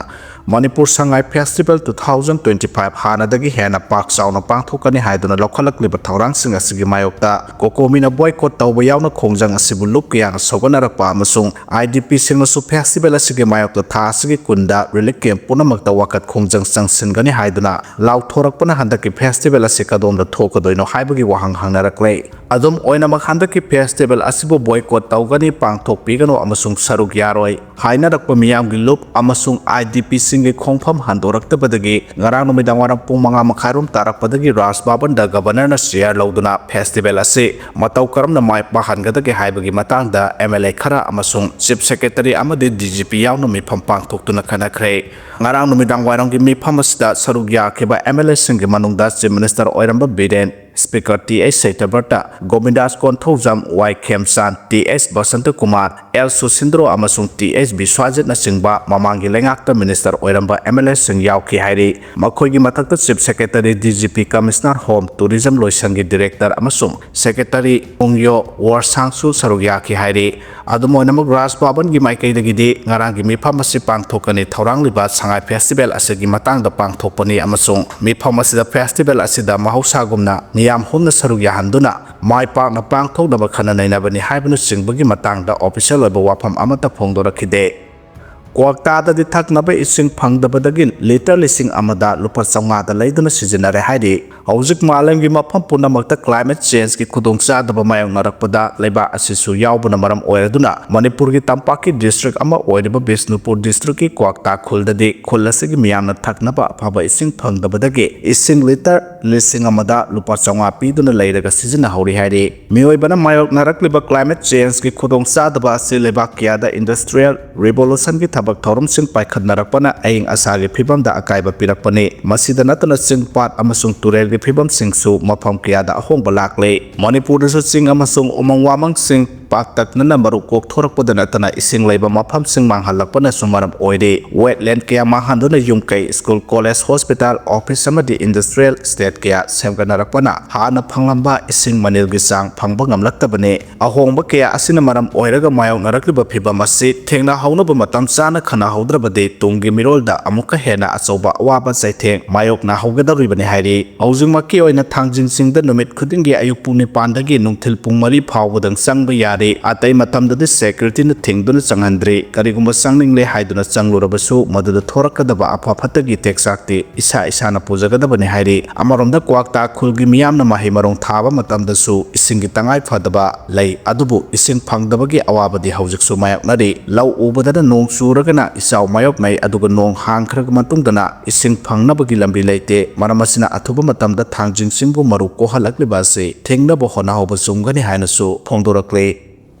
Manipur Sangai festival two thousand twenty five ꯍꯥꯟꯅꯗꯒꯤ ꯍꯦꯟꯅ ꯄꯥꯛ ꯆꯥꯎꯅ ꯄꯥꯡꯊꯣꯛꯀꯅꯤ ꯍꯥꯏꯗꯨꯅ ꯂꯧꯈꯠꯂꯛꯂꯤꯕ ꯊꯧꯔꯥꯡꯁꯤꯡ ꯑꯁꯤꯒꯤ ꯃꯥꯌꯣꯛꯇ ꯀꯣꯀꯣꯃꯤꯅ ꯕꯣꯏꯀꯣꯠ ꯇꯧꯕ ꯌꯥꯎꯅ ꯈꯣꯡꯖꯪ ꯑꯁꯤꯕꯨ ꯂꯨꯞ ꯀꯌꯥꯅ ꯁꯧꯒꯠꯅꯔꯛꯄ ꯑꯃꯁꯨꯡ ꯑꯥꯏ ꯗꯤ ꯄꯤꯁꯤꯡꯅꯁꯨ ꯐꯦꯁꯇꯤꯚꯦꯜ ꯑꯁꯤꯒꯤ ꯃꯥꯌꯣꯛꯇ ꯊꯥ ꯑꯁꯤꯒꯤ ꯀꯨꯟꯗ ꯔꯤꯂꯤꯐ ꯀꯦꯝꯞ ꯄꯨꯝꯅꯃꯛꯇ ꯋꯥꯀꯠ ꯈꯣꯡꯖꯪ ꯆꯪꯁꯤꯟꯒꯅꯤ ꯍꯥꯏꯗꯨꯅ ꯂꯥꯎꯊꯣꯔꯛꯄꯅ ꯍꯟꯗꯛꯀꯤ ꯐꯦꯁꯇꯤꯚꯦꯜ ꯑꯁꯤ ꯀꯗꯣꯝꯗ ꯊꯣꯛꯀꯗꯣꯏꯅꯣ ꯍꯥꯏꯕꯒꯤ ꯋꯥꯍꯪ ꯍꯪꯅꯔꯛꯂꯦ꯫ ꯑꯗꯨꯝ ꯑꯣꯏꯅꯃꯛ ꯍꯟꯗꯛꯀꯤ ꯐꯦꯁꯇꯤꯚꯦꯜ ꯑꯁꯤꯕꯨ ꯕꯣꯏꯀꯣꯠ ꯇꯧꯒꯅꯤ, ꯄꯥꯡꯊꯣꯛꯄꯤꯒꯅꯨ ꯑꯃꯁꯨꯡ ꯁꯔꯨꯛ ꯌꯥꯔꯣꯏ ꯍꯥꯏꯅꯔꯛꯄ ꯃꯤꯌꯥꯝꯒꯤ ꯂꯨꯞ ꯑꯃꯁꯨꯡ ꯑꯥꯏ ꯗꯤ ꯄꯤꯁꯤꯡꯒꯤ ꯈꯣꯡꯐꯝ ꯍꯟꯗꯣꯔꯛꯇꯕꯗꯒꯤ ꯉꯔꯥꯡ ꯅꯨꯃꯤꯗꯥꯡ ꯋꯥꯏꯔꯝ ꯄꯨꯡ ꯃꯉꯥ ꯃꯈꯥꯏꯔꯣꯝ ꯇꯥꯔꯛꯄꯗꯒꯤ ꯔꯥꯖ ꯚꯕꯟꯗ ꯒꯕꯔꯅꯔꯅ ꯆꯤꯌꯥꯔ ꯂꯧꯗꯨꯅ ꯐꯦꯁꯇꯤꯚꯦꯜ ꯑꯁꯤ ꯃꯇꯧ ꯀꯔꯝꯅ ꯃꯥꯏ ꯄꯥꯛꯍꯟꯒꯗꯒꯦ ꯍꯥꯏꯕꯒꯤ ꯃꯇꯥꯡꯗ ꯑꯦꯝ ꯑꯦꯜ ꯑꯦ ꯈꯔ ꯑꯃꯁꯨꯡ ꯆꯤꯐ ꯁꯦꯀ꯭ꯔꯦꯇꯔꯤ ꯑꯃꯗꯤ ꯗꯤ ꯖꯤ ꯄꯤ ꯌꯥꯎꯅ ꯃꯤꯐꯝ ꯄꯥꯡꯊꯣꯛꯇꯨꯅ ꯈꯟꯅꯈ꯭ꯔꯦ꯫ ꯉꯔꯥꯡ ꯅꯨꯃꯤꯗꯥꯡ ꯋꯥꯏꯔꯝꯒꯤ ꯃꯤꯐꯝ ꯑꯁꯤꯗ ꯁꯔꯨꯛ ꯌꯥꯈꯤꯕ ꯑꯦꯝ ꯑꯦꯜ ꯑꯦꯁꯤꯡꯒꯤ ꯃꯅꯨꯡꯗ ꯆꯤꯐ ꯃꯤꯅꯤꯁꯇꯔ ꯑꯣꯏꯔꯝꯕ Biren Speaker T H ꯁꯩꯇꯕ꯭ꯔꯇ, ꯒꯣꯕꯤꯟꯗꯥꯁ Konthoujam, ꯋꯥꯏ ꯈꯦꯝꯆꯥꯟ, ꯇꯤ ꯑꯩꯆ ꯕꯁꯟꯇꯀꯨꯃꯥꯔ, ꯑꯦꯜ ꯁꯨꯁꯤꯟꯗ꯭ꯔꯣ ꯑꯃꯁꯨꯡ ꯇꯤ ꯑꯩꯆ ꯕꯤꯁ꯭ꯋꯥꯖꯤꯠꯅꯆꯤꯡꯕ ꯃꯃꯥꯡꯒꯤ ꯂꯩꯉꯥꯛꯇ ꯃꯤꯅꯤꯁꯇꯔ ꯑꯣꯏꯔꯝꯕ ꯑꯦꯝ ꯑꯦꯜ ꯑꯦꯁꯤꯡ ꯌꯥꯎꯈꯤ ꯍꯥꯏꯔꯤ꯫ ꯃꯈꯣꯏꯒꯤ ꯃꯊꯛꯇ Chief Secretary, D G P, Commissioner Home, Tourism ꯂꯣꯏꯁꯪꯒꯤ Director ꯑꯃꯁꯨꯡ Secretary ꯄꯨꯡꯌꯣ ꯋꯣꯔꯁꯥꯡꯁꯨ ꯁꯔꯨꯛ ꯌꯥꯈꯤ ꯍꯥꯏꯔꯤ꯫ ꯑꯗꯨꯝ ꯑꯣꯏꯅꯃꯛ, ꯔꯥꯖ ꯚꯕꯟꯒꯤ ꯃꯥꯏꯀꯩꯗꯒꯤꯗꯤ ꯉꯔꯥꯡꯒꯤ ꯃꯤꯐꯝ ꯑꯁꯤ ꯄꯥꯡꯊꯣꯛꯀꯅꯤ, ꯊꯧꯔꯥꯡꯂꯤꯕ ꯁꯉꯥꯏ ꯐꯦꯁꯇꯤꯚꯦꯜ ꯑꯁꯤꯒꯤ ꯃꯇꯥꯡꯗ ꯄꯥꯡꯊꯣꯛꯄꯅꯤ ꯑꯃꯁꯨꯡ ꯃꯤꯐꯝ ꯑꯁꯤꯗ ꯐꯦꯁꯇꯤꯚꯦꯜ ꯑꯁꯤꯗ ꯃꯍꯧꯁꯥꯒꯨꯝꯅ ꯃꯤꯌꯥꯝ ꯍꯨꯝꯅ ꯁꯔꯨꯛ ꯌꯥꯍꯟꯗꯨꯅ ꯃꯥꯏ ꯄꯥꯛꯅ ꯄꯥꯡꯊꯣꯛꯅꯕ ꯈꯟꯅ ꯅꯩꯅꯕꯅꯤ ꯍꯥꯏꯕꯅꯆꯤꯡꯕꯒꯤ ꯃꯇꯥꯡꯗ ꯑꯣꯐꯤꯁꯤꯌꯦꯜ ꯑꯣꯏꯕ ꯋꯥꯐꯝ ꯑꯃꯠꯇ ꯐꯣꯡꯗꯣꯔꯛꯈꯤꯗꯦ꯫ ꯀ꯭ꯋꯥꯛꯇꯥꯗꯗꯤ ꯊꯛꯅꯕ ꯏꯁꯤꯡ ꯐꯪꯗꯕꯗꯒꯤ ꯂꯤꯇꯔ ꯂꯤꯁꯤꯡ ꯑꯃꯗ ꯂꯨꯄꯥ ꯆꯥꯝꯃꯉꯥꯗ ꯂꯩꯗꯨꯅ ꯁꯤꯖꯤꯟꯅꯔꯦ ꯍꯥꯏꯔꯤ꯫ ꯍꯧꯖꯤꯛ ꯃꯥꯂꯦꯝꯒꯤ ꯃꯐꯝ ꯄꯨꯝꯅꯃꯛꯇ climate changeꯀꯤ ꯈꯨꯗꯣꯡꯆꯥꯗꯕ ꯃꯥꯌꯣꯛꯅꯔꯛꯄꯗ ꯂꯩꯕꯥꯛ ꯑꯁꯤꯁꯨ ꯌꯥꯎꯕꯅ ꯃꯔꯝ ꯑꯣꯏꯔꯗꯨꯅ ꯃꯅꯤꯄꯨꯔꯒꯤ ꯇꯝꯄꯥꯛꯀꯤ district ꯑꯃ ꯑꯣꯏꯔꯤꯕ ꯕꯤꯁꯅꯨꯄꯨꯔ districtꯀꯤ ꯀ꯭ꯋꯥꯛꯇꯥ ꯈꯨꯜꯗꯗꯤ ꯈꯨꯜ ꯑꯁꯤꯒꯤ ꯃꯤꯌꯥꯝꯅ ꯊꯛꯅꯕ ꯑꯐꯕ ꯏꯁꯤꯡ ꯐꯪꯗꯕꯗꯒꯤ ꯏꯁꯤꯡ ꯂꯤꯇꯔ ꯂꯤꯁꯤꯡ ꯑꯃꯗ ꯂꯨꯄꯥ ꯆꯥꯝꯃꯉꯥ ꯄꯤꯗꯨꯅ ꯂꯩꯔꯒ ꯁꯤꯖꯤꯟꯅꯍꯧꯔꯤ ꯍꯥꯏꯔꯤ꯫ ꯃꯤꯑꯣꯏꯕꯅ ꯃꯥꯌꯣꯛꯅꯔꯛꯂꯤꯕ climate changeꯀꯤ ꯈꯨꯗꯣꯡꯆꯥꯗꯕ ꯑꯁꯤ ꯂꯩꯕꯥꯛ ꯀꯌꯥꯗ industrial revolutionꯒꯤ ꯊꯕꯛ ꯊꯧꯔꯝꯁꯤꯡ ꯄꯥꯏꯈꯠꯅꯔꯛꯄꯅ ꯑꯏꯪ ꯑꯁꯥꯒꯤ ꯐꯤꯕꯝꯗ ꯑꯀꯥꯏꯕ ꯄꯤꯔꯛꯄꯅꯤ꯫ ꯃꯁꯤꯗ ꯅꯠꯇꯅ ꯆꯤꯡ, ꯄꯥꯠ ꯑꯃꯁꯨꯡ ꯇꯨꯔꯦꯜꯒꯤ ꯐꯤꯕꯝꯁꯤꯡꯁꯨ ꯃꯐꯝ ꯀꯌꯥꯗ ꯑꯍꯣꯡꯕ ꯂꯥꯛꯂꯦ꯫ ꯃꯅꯤꯄꯨꯔꯗꯁꯨ ꯆꯤꯡ ꯑꯃꯁꯨꯡ ꯎꯃꯪ ꯋꯥꯃꯪꯁꯤꯡ ꯄꯥꯛꯇꯛꯅꯅ ꯃꯔꯨ ꯀꯣꯛꯊꯣꯔꯛꯄꯗ ꯅꯠꯇꯅ ꯏꯁꯤꯡ ꯂꯩꯕ ꯃꯐꯝꯁꯤꯡ ꯃꯥꯡꯍꯜꯂꯛꯄꯅꯁꯨ ꯃꯔꯝ ꯑꯣꯏꯔꯤ꯫ Wetland ꯀꯌꯥ ꯃꯥꯡꯍꯟꯗꯨꯅ ꯌꯨꯝ ꯀꯩ, school, college, hospital, office ꯑꯃꯗꯤ industrial estate ꯀꯌꯥ ꯁꯦꯝꯒꯠꯅꯔꯛꯄꯅ ꯍꯥꯟꯅ ꯐꯪꯂꯝꯕ ꯏꯁꯤꯡ ꯃꯅꯤꯜꯒꯤ ꯆꯥꯡ ꯐꯪꯕ ꯉꯝꯂꯛꯇꯕꯅꯤ꯫ ꯑꯍꯣꯡꯕ ꯀꯌꯥ ꯑꯁꯤꯅ ꯃꯔꯝ ꯑꯣꯏꯔꯒ ꯃꯥꯌꯣꯛꯅꯔꯛꯂꯤꯕ ꯐꯤꯚꯝ ꯑꯁꯤ ꯊꯦꯡꯅꯍꯧꯅꯕ ꯃꯇꯝ ꯆꯥꯅ ꯈꯟꯅꯍꯧꯗ꯭ꯔꯕꯗꯤ ꯇꯨꯡꯒꯤ ꯃꯤꯔꯣꯜꯗ ꯑꯃꯨꯛꯀ ꯍꯦꯟꯅ ꯑꯆꯧꯕ ꯑꯋꯥꯕ ꯆꯩꯊꯦꯡ ꯃꯥꯌꯣꯛꯅꯍꯧꯒꯗꯧꯔꯤꯕꯅꯤ ꯍꯥꯏꯔꯤ꯫ ꯍꯧꯖꯤꯛꯃꯛꯀꯤ ꯑꯣꯏꯅ ꯊꯥꯡꯖꯤꯡ ꯆꯤꯡꯗ ꯅꯨꯃꯤꯠ ꯈꯨꯗꯤꯡꯒꯤ ꯑꯌꯨꯛ ꯄꯨꯡ ꯅꯤꯄꯥꯟꯗꯒꯤ ꯅꯨꯡꯊꯤꯜ ꯄꯨꯡ ꯃꯔꯤ ꯐꯥꯎꯕꯗꯪ ꯆꯪꯕ ꯌꯥꯔꯤ꯫ ꯑꯇꯩ ꯃꯇꯝꯗꯗꯤ securityꯅ ꯊꯤꯡꯗꯨꯅ ꯆꯪꯍꯟꯗ꯭ꯔꯤ꯫ ꯀꯔꯤꯒꯨꯝꯕ ꯆꯪꯅꯤꯡꯂꯦ ꯍꯥꯏꯗꯨꯅ ꯆꯪꯂꯨꯔꯕꯁꯨ ꯃꯗꯨꯗ ꯊꯣꯔꯛꯀꯗꯕ ꯑꯐ ꯐꯠꯇꯒꯤ ꯇꯦꯛꯆꯥꯛꯇꯤ ꯏꯁꯥ ꯏꯁꯥꯅ ꯄꯨꯖꯒꯗꯕꯅꯤ ꯍꯥꯏꯔꯤ꯫ ꯑꯃꯔꯣꯝꯗ ꯀ꯭ꯋꯥꯛꯇꯥ ꯈꯨꯜꯒꯤ ꯃꯤꯌꯥꯝꯅ ꯃꯍꯩ ꯃꯔꯣꯡ ꯊꯥꯕ ꯃꯇꯝꯗꯁꯨ ꯏꯁꯤꯡꯒꯤ ꯇꯉꯥꯏ ꯐꯗꯕ ꯂꯩ, ꯑꯗꯨꯕꯨ ꯏꯁꯤꯡ ꯐꯪꯗꯕꯒꯤ ꯑꯋꯥꯕꯗꯤ ꯍꯧꯖꯤꯛꯁꯨ ꯃꯥꯌꯣꯛꯅꯔꯤ꯫ ꯂꯧ ꯎꯕꯗꯅ ꯅꯣꯡ ꯆꯨꯔꯒꯅ ꯏꯆꯥꯎ ꯃꯥꯌꯣꯛꯅꯩ, ꯑꯗꯨꯒ ꯅꯣꯡ ꯍꯥꯡꯈ꯭ꯔꯕ ꯃꯇꯨꯡꯗꯅ ꯏꯁꯤꯡ ꯐꯪꯅꯕꯒꯤ ꯂꯝꯕꯤ ꯂꯩꯇꯦ꯫ ꯃꯔꯝ ꯑꯁꯤꯅ ꯑꯊꯨꯕ ꯃꯇꯝꯗ ꯊꯥꯡꯖꯤꯡ ꯆꯤꯡꯕꯨ ꯃꯔꯨ ꯀꯣꯛꯍꯜꯂꯛꯂꯤꯕ ꯑꯁꯤ ꯊꯤꯡꯅꯕ ꯍꯣꯠꯅꯍꯧꯕ ꯆꯨꯝꯒꯅꯤ ꯍꯥꯏꯅꯁꯨ ꯐꯣꯡꯗꯣꯔꯛꯂꯤ꯫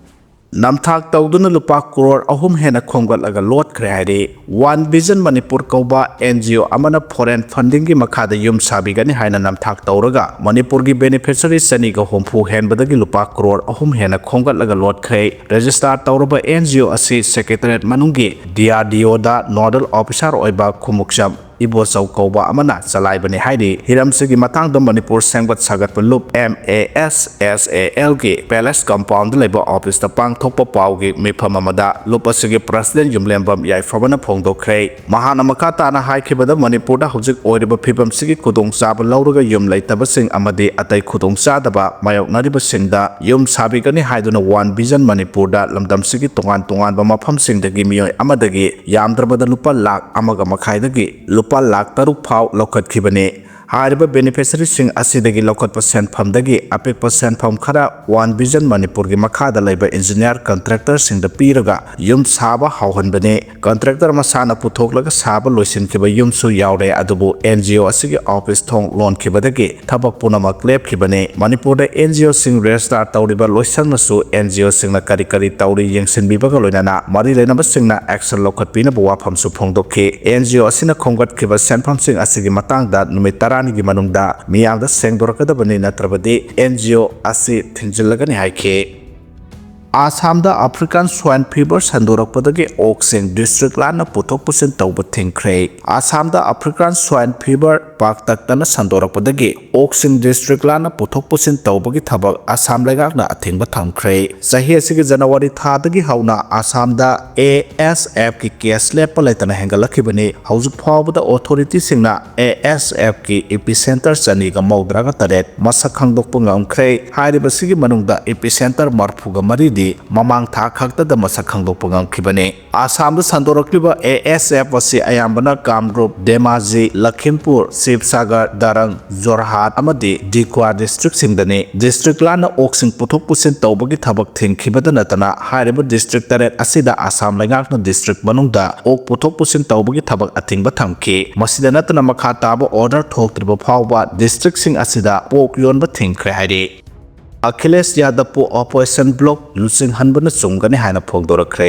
ꯅꯝꯊꯥꯛ ꯇꯧꯗꯨꯅ ꯂꯨꯄꯥ ꯀ꯭ꯔꯣꯔ ꯑꯍꯨꯝ ꯍꯦꯟꯅ ꯈꯣꯝꯒꯠꯂꯒ ꯂꯣꯠꯈ꯭ꯔꯦ ꯍꯥꯏꯔꯤ꯫ ꯋꯥꯟ ꯚꯤꯖꯟ ꯃꯅꯤꯄꯨꯔ ꯀꯧꯕ ꯑꯦꯟ ꯖꯤ ꯑꯣ ꯑꯃꯅ ꯐꯣꯔꯦꯟ ꯐꯟꯗꯤꯡꯒꯤ ꯃꯈꯥꯗ ꯌꯨꯝ ꯁꯥꯕꯤꯒꯅꯤ ꯍꯥꯏꯅ ꯅꯝꯊꯥꯛ ꯇꯧꯔꯒ ꯃꯅꯤꯄꯨꯔꯒꯤ ꯕꯦꯅꯤꯐꯤꯁꯔꯤ ꯆꯅꯤꯒ ꯍꯨꯝꯐꯨ ꯍꯦꯟꯕꯗꯒꯤ ꯂꯨꯄꯥ ꯀ꯭ꯔꯣꯔ ꯑꯍꯨꯝ ꯍꯦꯟꯅ ꯈꯣꯝꯒꯠꯂꯒ ꯂꯣꯠꯈ꯭ꯔꯦ꯫ ꯔꯦꯖꯤꯁꯇꯥꯔ ꯇꯧꯔꯕ ꯑꯦꯟ ꯖꯤ ꯑꯣ ꯑꯁꯤ ꯁꯦꯀ꯭ꯔꯦꯇꯔꯤꯌꯦꯠ ꯃꯅꯨꯡꯒꯤ ꯗꯤ ꯑꯥꯔ ꯗꯤ ꯑꯣꯗ ꯅꯣꯗꯜ ꯑꯣꯐꯤꯁꯥꯔ ꯑꯣꯏꯕ ꯈꯨꯃꯨꯛꯆꯝ ꯏꯕꯣꯆꯧ ꯀꯧꯕ ꯑꯃꯅ ꯆꯂꯥꯏꯕꯅꯤ ꯍꯥꯏꯔꯤ꯫ ꯍꯤꯔꯝꯁꯤꯒꯤ ꯃꯇꯥꯡꯗ ꯃꯅꯤꯄꯨꯔ ꯁꯦꯝꯒꯠ ꯁꯥꯒꯠꯄ ꯂꯨꯞ, M A S S A algae palace compound ꯂꯩꯕ ꯑꯣꯐꯤꯁꯇ ꯄꯥꯡꯊꯣꯛꯄ ꯄꯥꯎꯒꯤ ꯃꯤꯐꯝ ꯑꯃꯗ ꯂꯨꯞ ꯑꯁꯤꯒꯤ ꯄ꯭ꯔꯁꯤꯗꯦꯟ ꯌꯨꯝꯂꯦꯝꯕꯝ ꯌꯥꯏꯐꯕꯅ ꯐꯣꯡꯗꯣꯛꯈ꯭ꯔꯦ꯫ ꯃꯍꯥꯛꯅ ꯃꯈꯥ ꯇꯥꯅ ꯍꯥꯏꯈꯤꯕꯗ, ꯃꯅꯤꯄꯨꯔꯗ ꯍꯧꯖꯤꯛ ꯑꯣꯏꯔꯤꯕ ꯐꯤꯕꯝꯁꯤꯒꯤ ꯈꯨꯗꯣꯡꯆꯥꯕ ꯂꯧꯔꯒ ꯌꯨꯝ ꯂꯩꯇꯕꯁꯤꯡ ꯑꯃꯗꯤ ꯑꯇꯩ ꯈꯨꯗꯣꯡꯆꯥꯗꯕ ꯃꯥꯌꯣꯛꯅꯔꯤꯕꯁꯤꯡꯗ ꯌꯨꯝ ꯁꯥꯕꯤꯒꯅꯤ ꯍꯥꯏꯗꯨꯅ ꯋꯥꯟ ꯚꯤꯖꯟ ꯃꯅꯤꯄꯨꯔꯗ ꯂꯝꯗꯝꯁꯤꯒꯤ ꯇꯣꯉꯥꯟ ꯇꯣꯉꯥꯟꯕ ꯃꯐꯝꯁꯤꯡꯗꯒꯤ ꯃꯤꯑꯣꯏ ꯑꯃꯗꯒꯤ ꯌꯥꯝꯗ꯭ꯔꯕꯗ ꯂꯨꯄꯥ ꯂꯥꯈ ꯑꯃꯒ ꯃꯈꯥꯏꯗꯒꯤ ꯂꯨꯄꯥ ꯂꯥꯈ ꯇꯔꯨꯛ ꯐꯥꯎ ꯂꯧꯈꯠꯈꯤꯕꯅꯤ꯫ ꯍꯥꯏꯔꯤꯕ ꯕꯦꯅꯤꯐꯤꯁꯔꯤꯁꯤꯡ ꯑꯁꯤꯗꯒꯤ ꯂꯧꯈꯠꯄ ꯁꯦꯟꯐꯝꯗꯒꯤ ꯑꯄꯤꯛꯄ ꯁꯦꯟꯐꯝ ꯈꯔ ꯋꯥꯟ ꯚꯤꯖꯟ ꯃꯅꯤꯄꯨꯔꯒꯤ ꯃꯈꯥꯗ ꯂꯩꯕ ꯏꯟꯖꯤꯅꯤꯌꯥꯔ ꯀꯟꯇ꯭ꯔꯦꯛꯇꯔꯁꯤꯡꯗ ꯄꯤꯔꯒ ꯌꯨꯝ ꯁꯥꯕ ꯍꯧꯍꯟꯕꯅꯤ꯫ ꯀꯟꯇ꯭ꯔꯦꯛꯇꯔ ꯃꯁꯥꯅ ꯄꯨꯊꯣꯛꯂꯒ ꯁꯥꯕ ꯂꯣꯏꯁꯤꯟꯈꯤꯕ ꯌꯨꯝꯁꯨ ꯌꯥꯎꯔꯦ, ꯑꯗꯨꯕꯨ ꯑꯦꯟ ꯖꯤ ꯑꯣ ꯑꯁꯤꯒꯤ ꯑꯣꯐꯤꯁ ꯊꯣꯡ ꯂꯣꯟꯈꯤꯕꯗꯒꯤ ꯊꯕꯛ ꯄꯨꯝꯅꯃꯛ ꯂꯦꯞꯈꯤꯕꯅꯤ꯫ ꯃꯅꯤꯄꯨꯔꯗ ꯑꯦꯟ ꯖꯤ ꯑꯣꯁꯤꯡ ꯔꯦꯖꯤꯁꯇꯥꯔ ꯇꯧꯔꯤꯕ ꯂꯣꯏꯁꯪꯅꯁꯨ ꯑꯦꯟ ꯖꯤ ꯑꯣꯁꯤꯡꯅ ꯀꯔꯤ ꯀꯔꯤ ꯇꯧꯔꯤ ꯌꯦꯡꯁꯤꯟꯕꯤꯕꯒ ꯂꯣꯏꯅꯅ ꯃꯔꯤ ꯂꯩꯅꯕꯁꯤꯡꯅ ꯑꯦꯛꯁꯟ ꯂꯧꯈꯠꯄꯤꯅꯕ ꯋꯥꯐꯝꯁꯨ ꯐꯣꯡꯗꯣꯛꯈꯤ꯫ ꯑꯦꯟ ꯖꯤ ꯑꯣ ꯑꯁꯤꯅ ꯈꯣꯝꯒꯠꯈꯤꯕ ꯁꯦꯟꯐꯝꯁꯤꯡ ꯑꯁꯤꯒꯤ ꯃꯇꯥꯡꯗ ꯅꯨꯃꯤꯠ ꯇꯔꯥꯅꯤꯒꯤ ꯃꯅꯨꯡꯗ ꯃꯤꯌꯥꯝꯗ ꯁꯦꯡꯗꯣꯔꯛꯀꯗꯕꯅꯤ, ꯅꯠꯇ꯭ꯔꯕꯗꯤ ꯑꯦꯟ ꯖꯤ ꯑꯣ ꯑꯁꯤ ꯊꯤꯡꯖꯤꯜꯂꯒꯅꯤ ꯍꯥꯏꯈꯤ꯫ ꯑꯁꯥꯝꯗ ꯑꯐ꯭ꯔꯤꯀꯥꯟ ꯁ꯭ꯋꯥꯏꯟ ꯐꯤꯚꯔ ꯁꯟꯗꯣꯔꯛꯄꯗꯒꯤ ꯑꯣꯛꯁꯤꯡ ꯗꯤꯁꯇ꯭ꯔꯤꯛ ꯂꯥꯟꯅ ꯄꯨꯊꯣꯛ ꯄꯨꯁꯤꯟ ꯇꯧꯕ ꯊꯤꯡꯈ꯭ꯔꯦ꯫ ꯑꯁꯥꯝꯗ ꯑꯐ꯭ꯔꯤꯀꯥꯟ ꯁ꯭ꯋꯥꯏꯟ ꯐꯤꯚꯔ ꯄꯥꯛꯇꯛꯅꯅ ꯁꯟꯗꯣꯔꯛꯄꯗꯒꯤ ꯑꯣꯛꯁꯤꯡ ꯗꯤꯁꯇ꯭ꯔꯤꯛ ꯂꯥꯟꯅ ꯄꯨꯊꯣꯛ ꯄꯨꯁꯤꯟ ꯇꯧꯕꯒꯤ ꯊꯕꯛ ꯑꯁꯥꯝ ꯂꯩꯉꯥꯛꯅ ꯑꯊꯤꯡꯕ ꯊꯝꯈ꯭ꯔꯦ꯫ ꯆꯍꯤ ꯑꯁꯤꯒꯤ ꯖꯅꯋꯥꯔꯤ ꯊꯥꯗꯒꯤ ꯍꯧꯅ ꯑꯁꯥꯝꯗ ꯑꯦ ꯑꯦꯁ ꯑꯦꯐꯀꯤ ꯀꯦꯁ ꯂꯦꯞꯄ ꯂꯩꯇꯅ ꯍꯦꯟꯒꯠꯂꯛꯈꯤꯕꯅꯤ꯫ ꯍꯧꯖꯤꯛ ꯐꯥꯎꯕꯗ ꯑꯣꯊꯣꯔꯤꯇꯤꯁꯤꯡꯅ ꯑꯦ ꯑꯦꯁ ꯑꯦꯐꯀꯤ ꯏꯄꯤꯁꯦꯟꯇꯔ ꯆꯅꯤꯒ ꯃꯧꯗ꯭ꯔꯥꯒ ꯇꯔꯦꯠ ꯃꯁꯛ ꯈꯪꯗꯣꯛꯄ ꯉꯝꯈ꯭ꯔꯦ꯫ ꯍꯥꯏꯔꯤꯕꯁꯤꯒꯤ ꯃꯅꯨꯡꯗ ꯏꯄꯤꯁꯦꯟꯇꯔ ꯃꯔꯐꯨꯒ ꯃꯔꯤꯗꯤ ꯃꯃꯥꯡ ꯊꯥ ꯈꯛꯇꯗ ꯃꯁꯛ ꯈꯪꯗꯣꯛꯄ ꯉꯝꯈꯤꯕꯅꯤ꯫ ꯑꯁꯥꯝꯗ ꯁꯟꯗꯣꯔꯛꯂꯤꯕ ꯑꯦ ꯑꯦꯁ ꯑꯦꯐ ꯑꯁꯤ ꯑꯌꯥꯝꯕꯅ ꯀꯥꯝꯔꯨꯞ, ꯙꯦꯃꯥꯖꯤ, ꯂꯈꯤꯝꯄꯨꯔ, ꯁꯤꯕꯁꯥꯒꯔ, ꯗꯔꯪ, ꯖꯣꯔꯍꯥꯠ ꯑꯃꯗꯤ ꯗꯤꯈ꯭ꯋꯥ ꯗꯤꯁꯇ꯭ꯔꯤꯛꯁꯤꯡꯗꯅꯤ꯫ ꯗꯤꯁꯇ꯭ꯔꯤꯛ ꯂꯥꯟꯅ ꯑꯣꯛꯁꯤꯡ ꯄꯨꯊꯣꯛ ꯄꯨꯁꯤꯟ ꯇꯧꯕꯒꯤ ꯊꯕꯛ ꯊꯤꯡꯈꯤꯕꯗ ꯅꯠꯇꯅ ꯍꯥꯏꯔꯤꯕ ꯗꯤꯁꯇ꯭ꯔꯤꯛ ꯇꯔꯦꯠ ꯑꯁꯤꯗ ꯑꯁꯥꯝ ꯂꯩꯉꯥꯛꯅ ꯗꯤꯁꯇ꯭ꯔꯤꯛ ꯃꯅꯨꯡꯗ ꯑꯣꯛ ꯄꯨꯊꯣꯛ ꯄꯨꯁꯤꯟ ꯇꯧꯕꯒꯤ ꯊꯕꯛ ꯑꯊꯤꯡꯕ ꯊꯝꯈꯤ꯫ ꯃꯁꯤꯗ ꯅꯠꯇꯅ ꯃꯈꯥ ꯇꯥꯕ ꯑꯣꯔꯗꯔ ꯊꯣꯛꯇ꯭ꯔꯤꯕ ꯐꯥꯎꯕ ꯗꯤꯁꯇ꯭ꯔꯤꯛꯁꯤꯡ ꯑꯁꯤꯗ ꯄꯣꯛ ꯌꯣꯟꯕ ꯊꯤꯡꯈ꯭ꯔꯦ ꯍꯥꯏꯔꯤ꯫ ꯑꯈꯤꯂꯦꯁ ꯌꯥꯗꯕꯄꯨ ꯑꯣꯄꯣꯖꯤꯁꯟ ꯕ꯭ꯂꯣꯛ ꯂꯨꯆꯤꯡꯍꯟꯕꯅ ꯆꯨꯝꯒꯅꯤ ꯍꯥꯏꯅ ꯐꯣꯡꯗꯣꯔꯛꯈ꯭ꯔꯦ꯫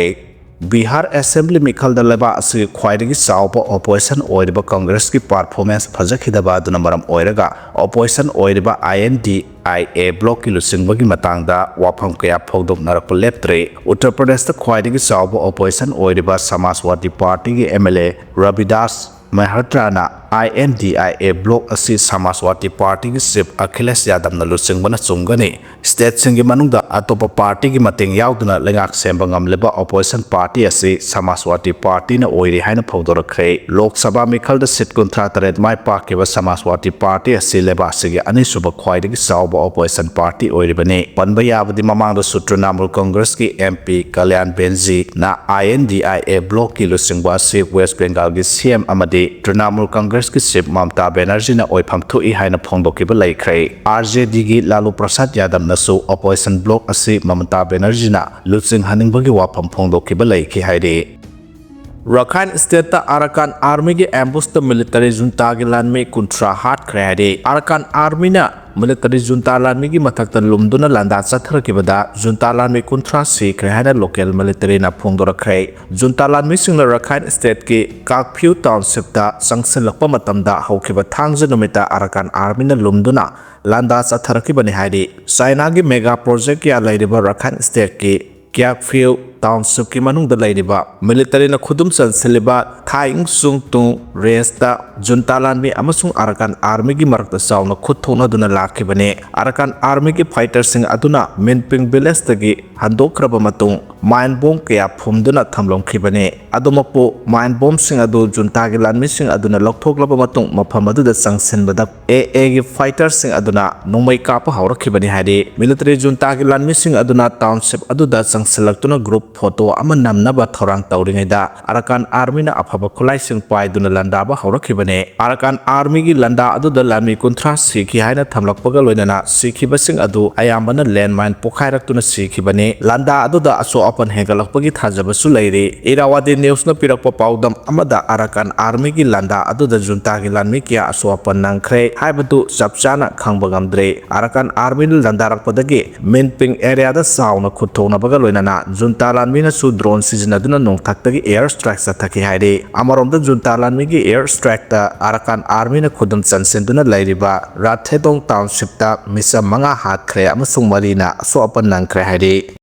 ꯕꯤꯍꯥꯔ ꯑꯦꯁꯦꯝꯕ꯭ꯂꯤ ꯃꯤꯈꯜꯗ ꯂꯩꯕꯥꯛ ꯑꯁꯤꯒꯤ ꯈ꯭ꯋꯥꯏꯗꯒꯤ ꯆꯥꯎꯕ ꯑꯣꯄꯣꯖꯤꯁꯟ ꯑꯣꯏꯔꯤꯕ ꯀꯪꯒ꯭ꯔꯦꯁꯀꯤ ꯄꯔꯐꯣꯔꯃꯦꯟꯁ ꯐꯖꯈꯤꯗꯕ ꯑꯗꯨꯅ ꯃꯔꯝ ꯑꯣꯏꯔꯒ ꯑꯣꯄꯣꯖꯤꯁꯟ ꯑꯣꯏꯔꯤꯕ ꯑꯥꯏ ꯑꯦꯟ ꯗꯤ ꯑꯥꯏ ꯑꯦ ꯕ꯭ꯂꯣꯛꯀꯤ ꯂꯨꯆꯤꯡꯕꯒꯤ ꯃꯇꯥꯡꯗ ꯋꯥꯐꯝ ꯀꯌꯥ ꯐꯣꯡꯗꯣꯛꯅꯔꯛꯄ ꯂꯦꯞꯇ꯭ꯔꯤ꯫ ꯎꯠꯇꯔ ꯄ꯭ꯔꯗꯦꯁꯇ ꯈ꯭ꯋꯥꯏꯗꯒꯤ ꯆꯥꯎꯕ ꯑꯣꯄꯣꯖꯤꯁꯟ ꯑꯣꯏꯔꯤꯕ ꯁꯃꯥꯖꯋꯥꯗꯤ ꯄꯥꯔꯇꯤꯒꯤ ꯑꯦꯝ ꯑꯦꯜ ꯑꯦ ꯔꯕꯤꯗꯥꯁ ꯃꯦꯍꯔꯇ꯭ꯔꯥꯅ I N D I A block ꯑꯁꯤ ꯁꯃꯥꯖꯋꯥꯗꯤ ꯄꯥꯔꯇꯤꯒꯤ ꯆꯤꯐ ꯑꯈꯤꯂꯦꯁ ꯌꯥꯗꯕꯅ ꯂꯨꯆꯤꯡꯕꯅ ꯆꯨꯝꯒꯅꯤ꯫ ꯁ꯭ꯇꯦꯠꯁꯤꯡꯒꯤ ꯃꯅꯨꯡꯗ ꯑꯇꯣꯞꯄ ꯄꯥꯔꯇꯤꯒꯤ ꯃꯇꯦꯡ ꯌꯥꯎꯗꯅ ꯂꯩꯉꯥꯛ ꯁꯦꯝꯕ ꯉꯝꯂꯤꯕ ꯑꯣꯄꯣꯖꯤꯁꯟ ꯄꯥꯔꯇꯤ ꯑꯁꯤ ꯁꯃꯥꯖꯋꯥꯗꯤ ꯄꯥꯔꯇꯤꯅ ꯑꯣꯏꯔꯤ ꯍꯥꯏꯅ ꯐꯣꯡꯗꯣꯔꯛꯈ꯭ꯔꯦ꯫ ꯂꯣꯛ ꯁꯚꯥ ꯃꯤꯈꯜꯗ ꯁꯤꯠ ꯀꯨꯟꯊ꯭ꯔꯥ ꯇꯔꯦꯠ ꯃꯥꯏ ꯄꯥꯛꯈꯤꯕ ꯁꯃꯥꯖꯋꯥꯗꯤ ꯄꯥꯔꯇꯤ ꯑꯁꯤ ꯂꯩꯕꯥꯛ ꯑꯁꯤꯒꯤ ꯑꯅꯤꯁꯨꯕ ꯈ꯭ꯋꯥꯏꯗꯒꯤ ꯆꯥꯎꯕ ꯑꯣꯄꯣꯖꯤꯁꯟ ꯄꯥꯔꯇꯤ ꯑꯣꯏꯔꯤꯕꯅꯤ꯫ ꯄꯟꯕ ꯌꯥꯕꯗꯤ ꯃꯃꯥꯡꯗꯁꯨ ꯇ꯭ꯔꯤꯅꯥꯃꯨꯜ ꯀꯪꯒ꯭ꯔꯦꯁꯀꯤ ꯑꯦꯝ ꯄꯤ ꯀꯂꯌꯥꯟ ꯕꯦꯟꯖꯤꯅ I N D I A ꯕ꯭ꯂꯣꯛꯀꯤ ꯂꯨꯆꯤꯡꯕ ꯑꯁꯤ ꯋꯦꯁ ꯕꯦꯡꯒꯥꯜꯒꯤ ꯁꯤ ꯑꯦꯝ ꯑꯃꯗꯤ ꯇ꯭ꯔꯤꯅꯥꯃꯨꯜ ꯀꯪꯒ꯭ꯔꯦꯁꯀꯤ ꯆꯤꯐ ꯃꯃꯇꯥ ꯕꯦꯅꯔꯖꯤꯅ ꯑꯣꯏꯐꯝ ꯊꯣꯛꯏ ꯍꯥꯏꯅ ꯐꯣꯡꯗꯣꯛꯈꯤꯕ ꯂꯩꯈ꯭ꯔꯦ꯫ ꯑꯥꯔ ꯖꯦ ꯗꯤꯒꯤ ꯂꯥꯂꯨ ꯄ꯭ꯔꯁꯥꯗ ꯌꯥꯗꯕꯅꯁꯨ ꯑꯣꯄꯣꯖꯤꯁꯟ ꯕ꯭ꯂꯣꯛ ꯑꯁꯤ ꯃꯃꯇꯥ ꯕꯦꯅꯔꯖꯤꯅ ꯂꯨꯆꯤꯡꯍꯟꯅꯤꯡꯕꯒꯤ ꯋꯥꯐꯝ ꯐꯣꯡꯗꯣꯛꯈꯤꯕ ꯂꯩꯈꯤ ꯍꯥꯏꯔꯤ꯫ ꯔꯈꯥꯏꯟ ꯁ꯭ꯇꯦꯠꯇ ꯑꯔꯀꯥꯟ ꯑꯥꯔꯃꯤꯒꯤ ꯑꯦꯝꯕꯨꯁꯇ ꯃꯤꯂꯤꯇꯔꯤ ꯖꯨꯟꯇꯥꯒꯤ ꯂꯥꯟꯃꯤ ꯀꯨꯟꯊ꯭ꯔꯥ ꯍꯥꯠꯈ꯭ꯔꯦ ꯍꯥꯏꯔꯤ꯫ ꯑꯔꯀꯥꯟ ꯑꯥꯔꯃꯤꯅ ꯃꯤꯂꯤꯇꯔꯤ ꯖꯨꯟꯇꯥ ꯂꯥꯟꯃꯤꯒꯤ ꯃꯊꯛꯇ ꯂꯨꯝꯗꯨꯅ ꯂꯥꯟꯗꯥ ꯆꯠꯊꯔꯛꯈꯤꯕꯗ ꯖꯨꯟꯇꯥ ꯂꯥꯟꯃꯤ ꯀꯨꯟꯊ꯭ꯔꯥ ꯁꯤꯈ꯭ꯔꯦ ꯍꯥꯏꯅ ꯂꯣꯀꯦꯜ ꯃꯤꯂꯤꯇꯔꯤꯅ ꯐꯣꯡꯗꯣꯔꯛꯈ꯭ꯔꯦ꯫ ꯖꯨꯟꯇꯥ ꯂꯥꯟꯃꯤꯁꯤꯡꯅ ꯔꯈꯥꯏꯟ ꯁ꯭ꯇꯦꯠꯀꯤ ꯀꯥꯛꯐ꯭ꯌꯨ ꯇꯥꯎꯟꯁꯤꯞꯇ ꯆꯪꯁꯤꯜꯂꯛꯄ ꯃꯇꯝꯗ ꯍꯧꯈꯤꯕ ꯊꯥꯡꯖ ꯅꯨꯃꯤꯠꯇ ꯑꯔꯀꯥꯟ ꯑꯥꯔꯃꯤꯅ ꯂꯨꯝꯗꯨꯅ ꯂꯥꯟꯗꯥ ꯆꯠꯊꯔꯛꯈꯤꯕꯅꯤ ꯍꯥꯏꯔꯤ꯫ ꯆꯥꯏꯅꯥꯒꯤ ꯃꯦꯒꯥ ꯄ꯭ꯔꯣꯖꯦꯛ ꯀꯌꯥ ꯂꯩꯔꯤꯕ ꯔꯈꯥꯏꯟ ꯁ꯭ꯇꯦꯠꯀꯤ ꯀ꯭ꯌꯥꯛꯐ꯭ꯌꯨ ꯇꯥꯎꯟꯁꯤꯞꯀꯤ ꯃꯅꯨꯡꯗ ꯂꯩꯔꯤꯕ ꯃꯤꯂꯤꯇꯔꯤꯅ ꯈꯨꯗꯨꯝ ꯆꯟꯁꯤꯜꯂꯤꯕ ꯊꯥꯏ ꯏꯪ ꯁꯨꯡ ꯇꯨꯡ ꯔꯦꯟꯖꯇ ꯖꯨꯟꯇꯥ ꯂꯥꯟꯃꯤ ꯑꯃꯁꯨꯡ ꯑꯔꯀꯥꯟ ꯑꯥꯔꯃꯤꯒꯤ ꯃꯔꯛꯇ ꯆꯥꯎꯅ ꯈꯨꯠ ꯊꯣꯛꯅꯗꯨꯅ ꯂꯥꯛꯈꯤꯕꯅꯤ꯫ ꯑꯔꯀꯥꯟ ꯑꯥꯔꯃꯤꯒꯤ ꯐꯥꯏꯇꯔꯁꯤꯡ ꯑꯗꯨꯅ ꯃꯤꯟꯄꯤꯡ ꯚꯤꯂꯦꯖꯇꯒꯤ ꯍꯟꯗꯣꯛꯈ꯭ꯔꯕ ꯃꯇꯨꯡ ꯃꯥꯏꯟ ꯕꯣꯝ ꯀꯌꯥ ꯐꯨꯝꯗꯨꯅ ꯊꯝꯂꯝꯈꯤꯕꯅꯤ꯫ ꯑꯗꯨꯃꯛꯄꯨ ꯃꯥꯏꯟ ꯕꯣꯝꯁꯤꯡ ꯑꯗꯨ ꯖꯨꯟꯇꯥꯒꯤ ꯂꯥꯟꯃꯤꯁꯤꯡ ꯑꯗꯨꯅ ꯂꯧꯊꯣꯛꯂꯕ ꯃꯇꯨꯡ ꯃꯐꯝ ꯑꯗꯨꯗ ꯆꯪꯁꯤꯟꯕꯗ ꯑꯦ ꯑꯦꯒꯤ ꯐꯥꯏꯇꯔꯁꯤꯡ ꯑꯗꯨꯅ ꯅꯣꯡꯃꯩ ꯀꯥꯞꯄ ꯍꯧꯔꯛꯈꯤꯕꯅꯤ ꯍꯥꯏꯔꯤ꯫ ꯃꯤꯂꯤꯇꯔꯤ ꯖꯨꯟꯇꯥꯒꯤ ꯂꯥꯟꯃꯤꯁꯤꯡ ꯑꯗꯨꯅ ꯇꯥꯎꯟꯁꯤꯞ ꯑꯗꯨꯗ ꯆꯪꯁꯤꯜꯂꯛꯇꯨꯅ ꯒ꯭ꯔꯨꯞ ꯐꯣꯇꯣ ꯑꯃ ꯅꯝꯅꯕ ꯊꯧꯔꯥꯡ ꯇꯧꯔꯤꯉꯩꯗ ꯑꯔꯀꯥꯟ ꯑꯥꯔꯃꯤꯅ ꯑꯐꯕ ꯈꯨꯠꯂꯥꯏꯁꯤꯡ ꯄꯥꯏꯗꯨꯅ ꯂꯥꯟꯗꯥꯕ ꯍꯧꯔꯛꯈꯤꯕꯅꯤ꯫ ꯑꯔꯀꯥꯟ ꯑꯥꯔꯃꯤꯒꯤ ꯂꯥꯟꯗꯥ ꯑꯗꯨꯗ ꯂꯥꯟꯃꯤ ꯀꯨꯟꯊ꯭ꯔꯥ ꯁꯤꯈꯤ ꯍꯥꯏꯅ ꯊꯝꯂꯛꯄꯒ ꯂꯣꯏꯅꯅ ꯁꯤꯈꯤꯕꯁꯤꯡ ꯑꯗꯨ ꯑꯌꯥꯝꯕꯅ ꯂꯦꯟꯃꯥꯏꯟ ꯄꯣꯈꯥꯏꯔꯛꯇꯨꯅ ꯁꯤꯈꯤꯕꯅꯤ꯫ ꯂꯥꯟꯗꯥ ꯑꯗꯨꯗ ꯑꯁꯣꯛ ꯑꯄꯟ ꯍꯦꯟꯒꯠꯂꯛꯄꯒꯤ ꯊꯥꯖꯕꯁꯨ ꯂꯩꯔꯤ꯫ ꯏꯔꯥꯋꯥꯗꯤ ꯅ꯭ꯌꯨꯁꯅ ꯄꯤꯔꯛꯄ ꯄꯥꯎꯗꯝ ꯑꯃꯗ ꯑꯔꯀꯥꯟ ꯑꯥꯔꯃꯤꯒꯤ ꯂꯥꯟꯗꯥ ꯑꯗꯨꯗ ꯖꯨꯟꯇꯥꯒꯤ ꯂꯥꯟꯃꯤ ꯀꯌꯥ ꯑꯁꯣꯛ ꯑꯄꯟ ꯅꯪꯈ꯭ꯔꯦ ꯍꯥꯏꯕꯗꯨ ꯆꯞ ꯆꯥꯅ ꯈꯪꯕ ꯉꯝꯗ꯭ꯔꯤ꯫ ꯑꯔꯀꯥꯟ ꯑꯥꯔꯃꯤꯅ ꯂꯥꯟꯗꯥꯔꯛꯄꯗꯒꯤ ꯃꯤꯟꯄꯤꯡ ꯑꯦꯔꯤꯌꯥꯗ ꯆꯥꯎꯅ ꯈꯨꯠ ꯊꯣꯛꯅꯕꯒ ꯂꯣꯏꯅꯅ ꯖꯨꯟꯇꯥ ꯂꯥꯟꯃꯤꯅꯁꯨ ꯗ꯭ꯔꯣꯟ ꯁꯤꯖꯤꯟꯅꯗꯨꯅ ꯅꯣꯡꯊꯛꯇꯒꯤ ꯑꯦꯌꯔ ꯁ꯭ꯇ꯭ꯔꯥꯏꯛ ꯆꯠꯊꯈꯤ ꯍꯥꯏꯔꯤ꯫ ꯑꯃꯔꯣꯝꯗ ꯖꯨꯟꯇꯥ ꯂꯥꯟꯃꯤꯒꯤ ꯑꯦꯌꯔ ꯁ꯭ꯇ꯭ꯔꯥꯏꯛꯇ ꯑꯔꯀꯥꯟ ꯑꯥꯔꯃꯤꯅ ꯈꯨꯗꯨꯝ ꯆꯟꯁꯤꯟꯗꯨꯅ ꯂꯩꯔꯤꯕ ꯔꯥꯊꯦꯗꯣꯡ ꯇꯥꯎꯟꯁꯤꯞꯇ ꯃꯤꯆꯝ ꯃꯉꯥ ꯍꯥꯠꯈ꯭ꯔꯦ ꯑꯃꯁꯨꯡ ꯃꯔꯤꯅ ꯑꯁꯣꯛ ꯑꯄꯟ ꯅꯪꯈ꯭ꯔꯦ ꯍꯥꯏꯔꯤ꯫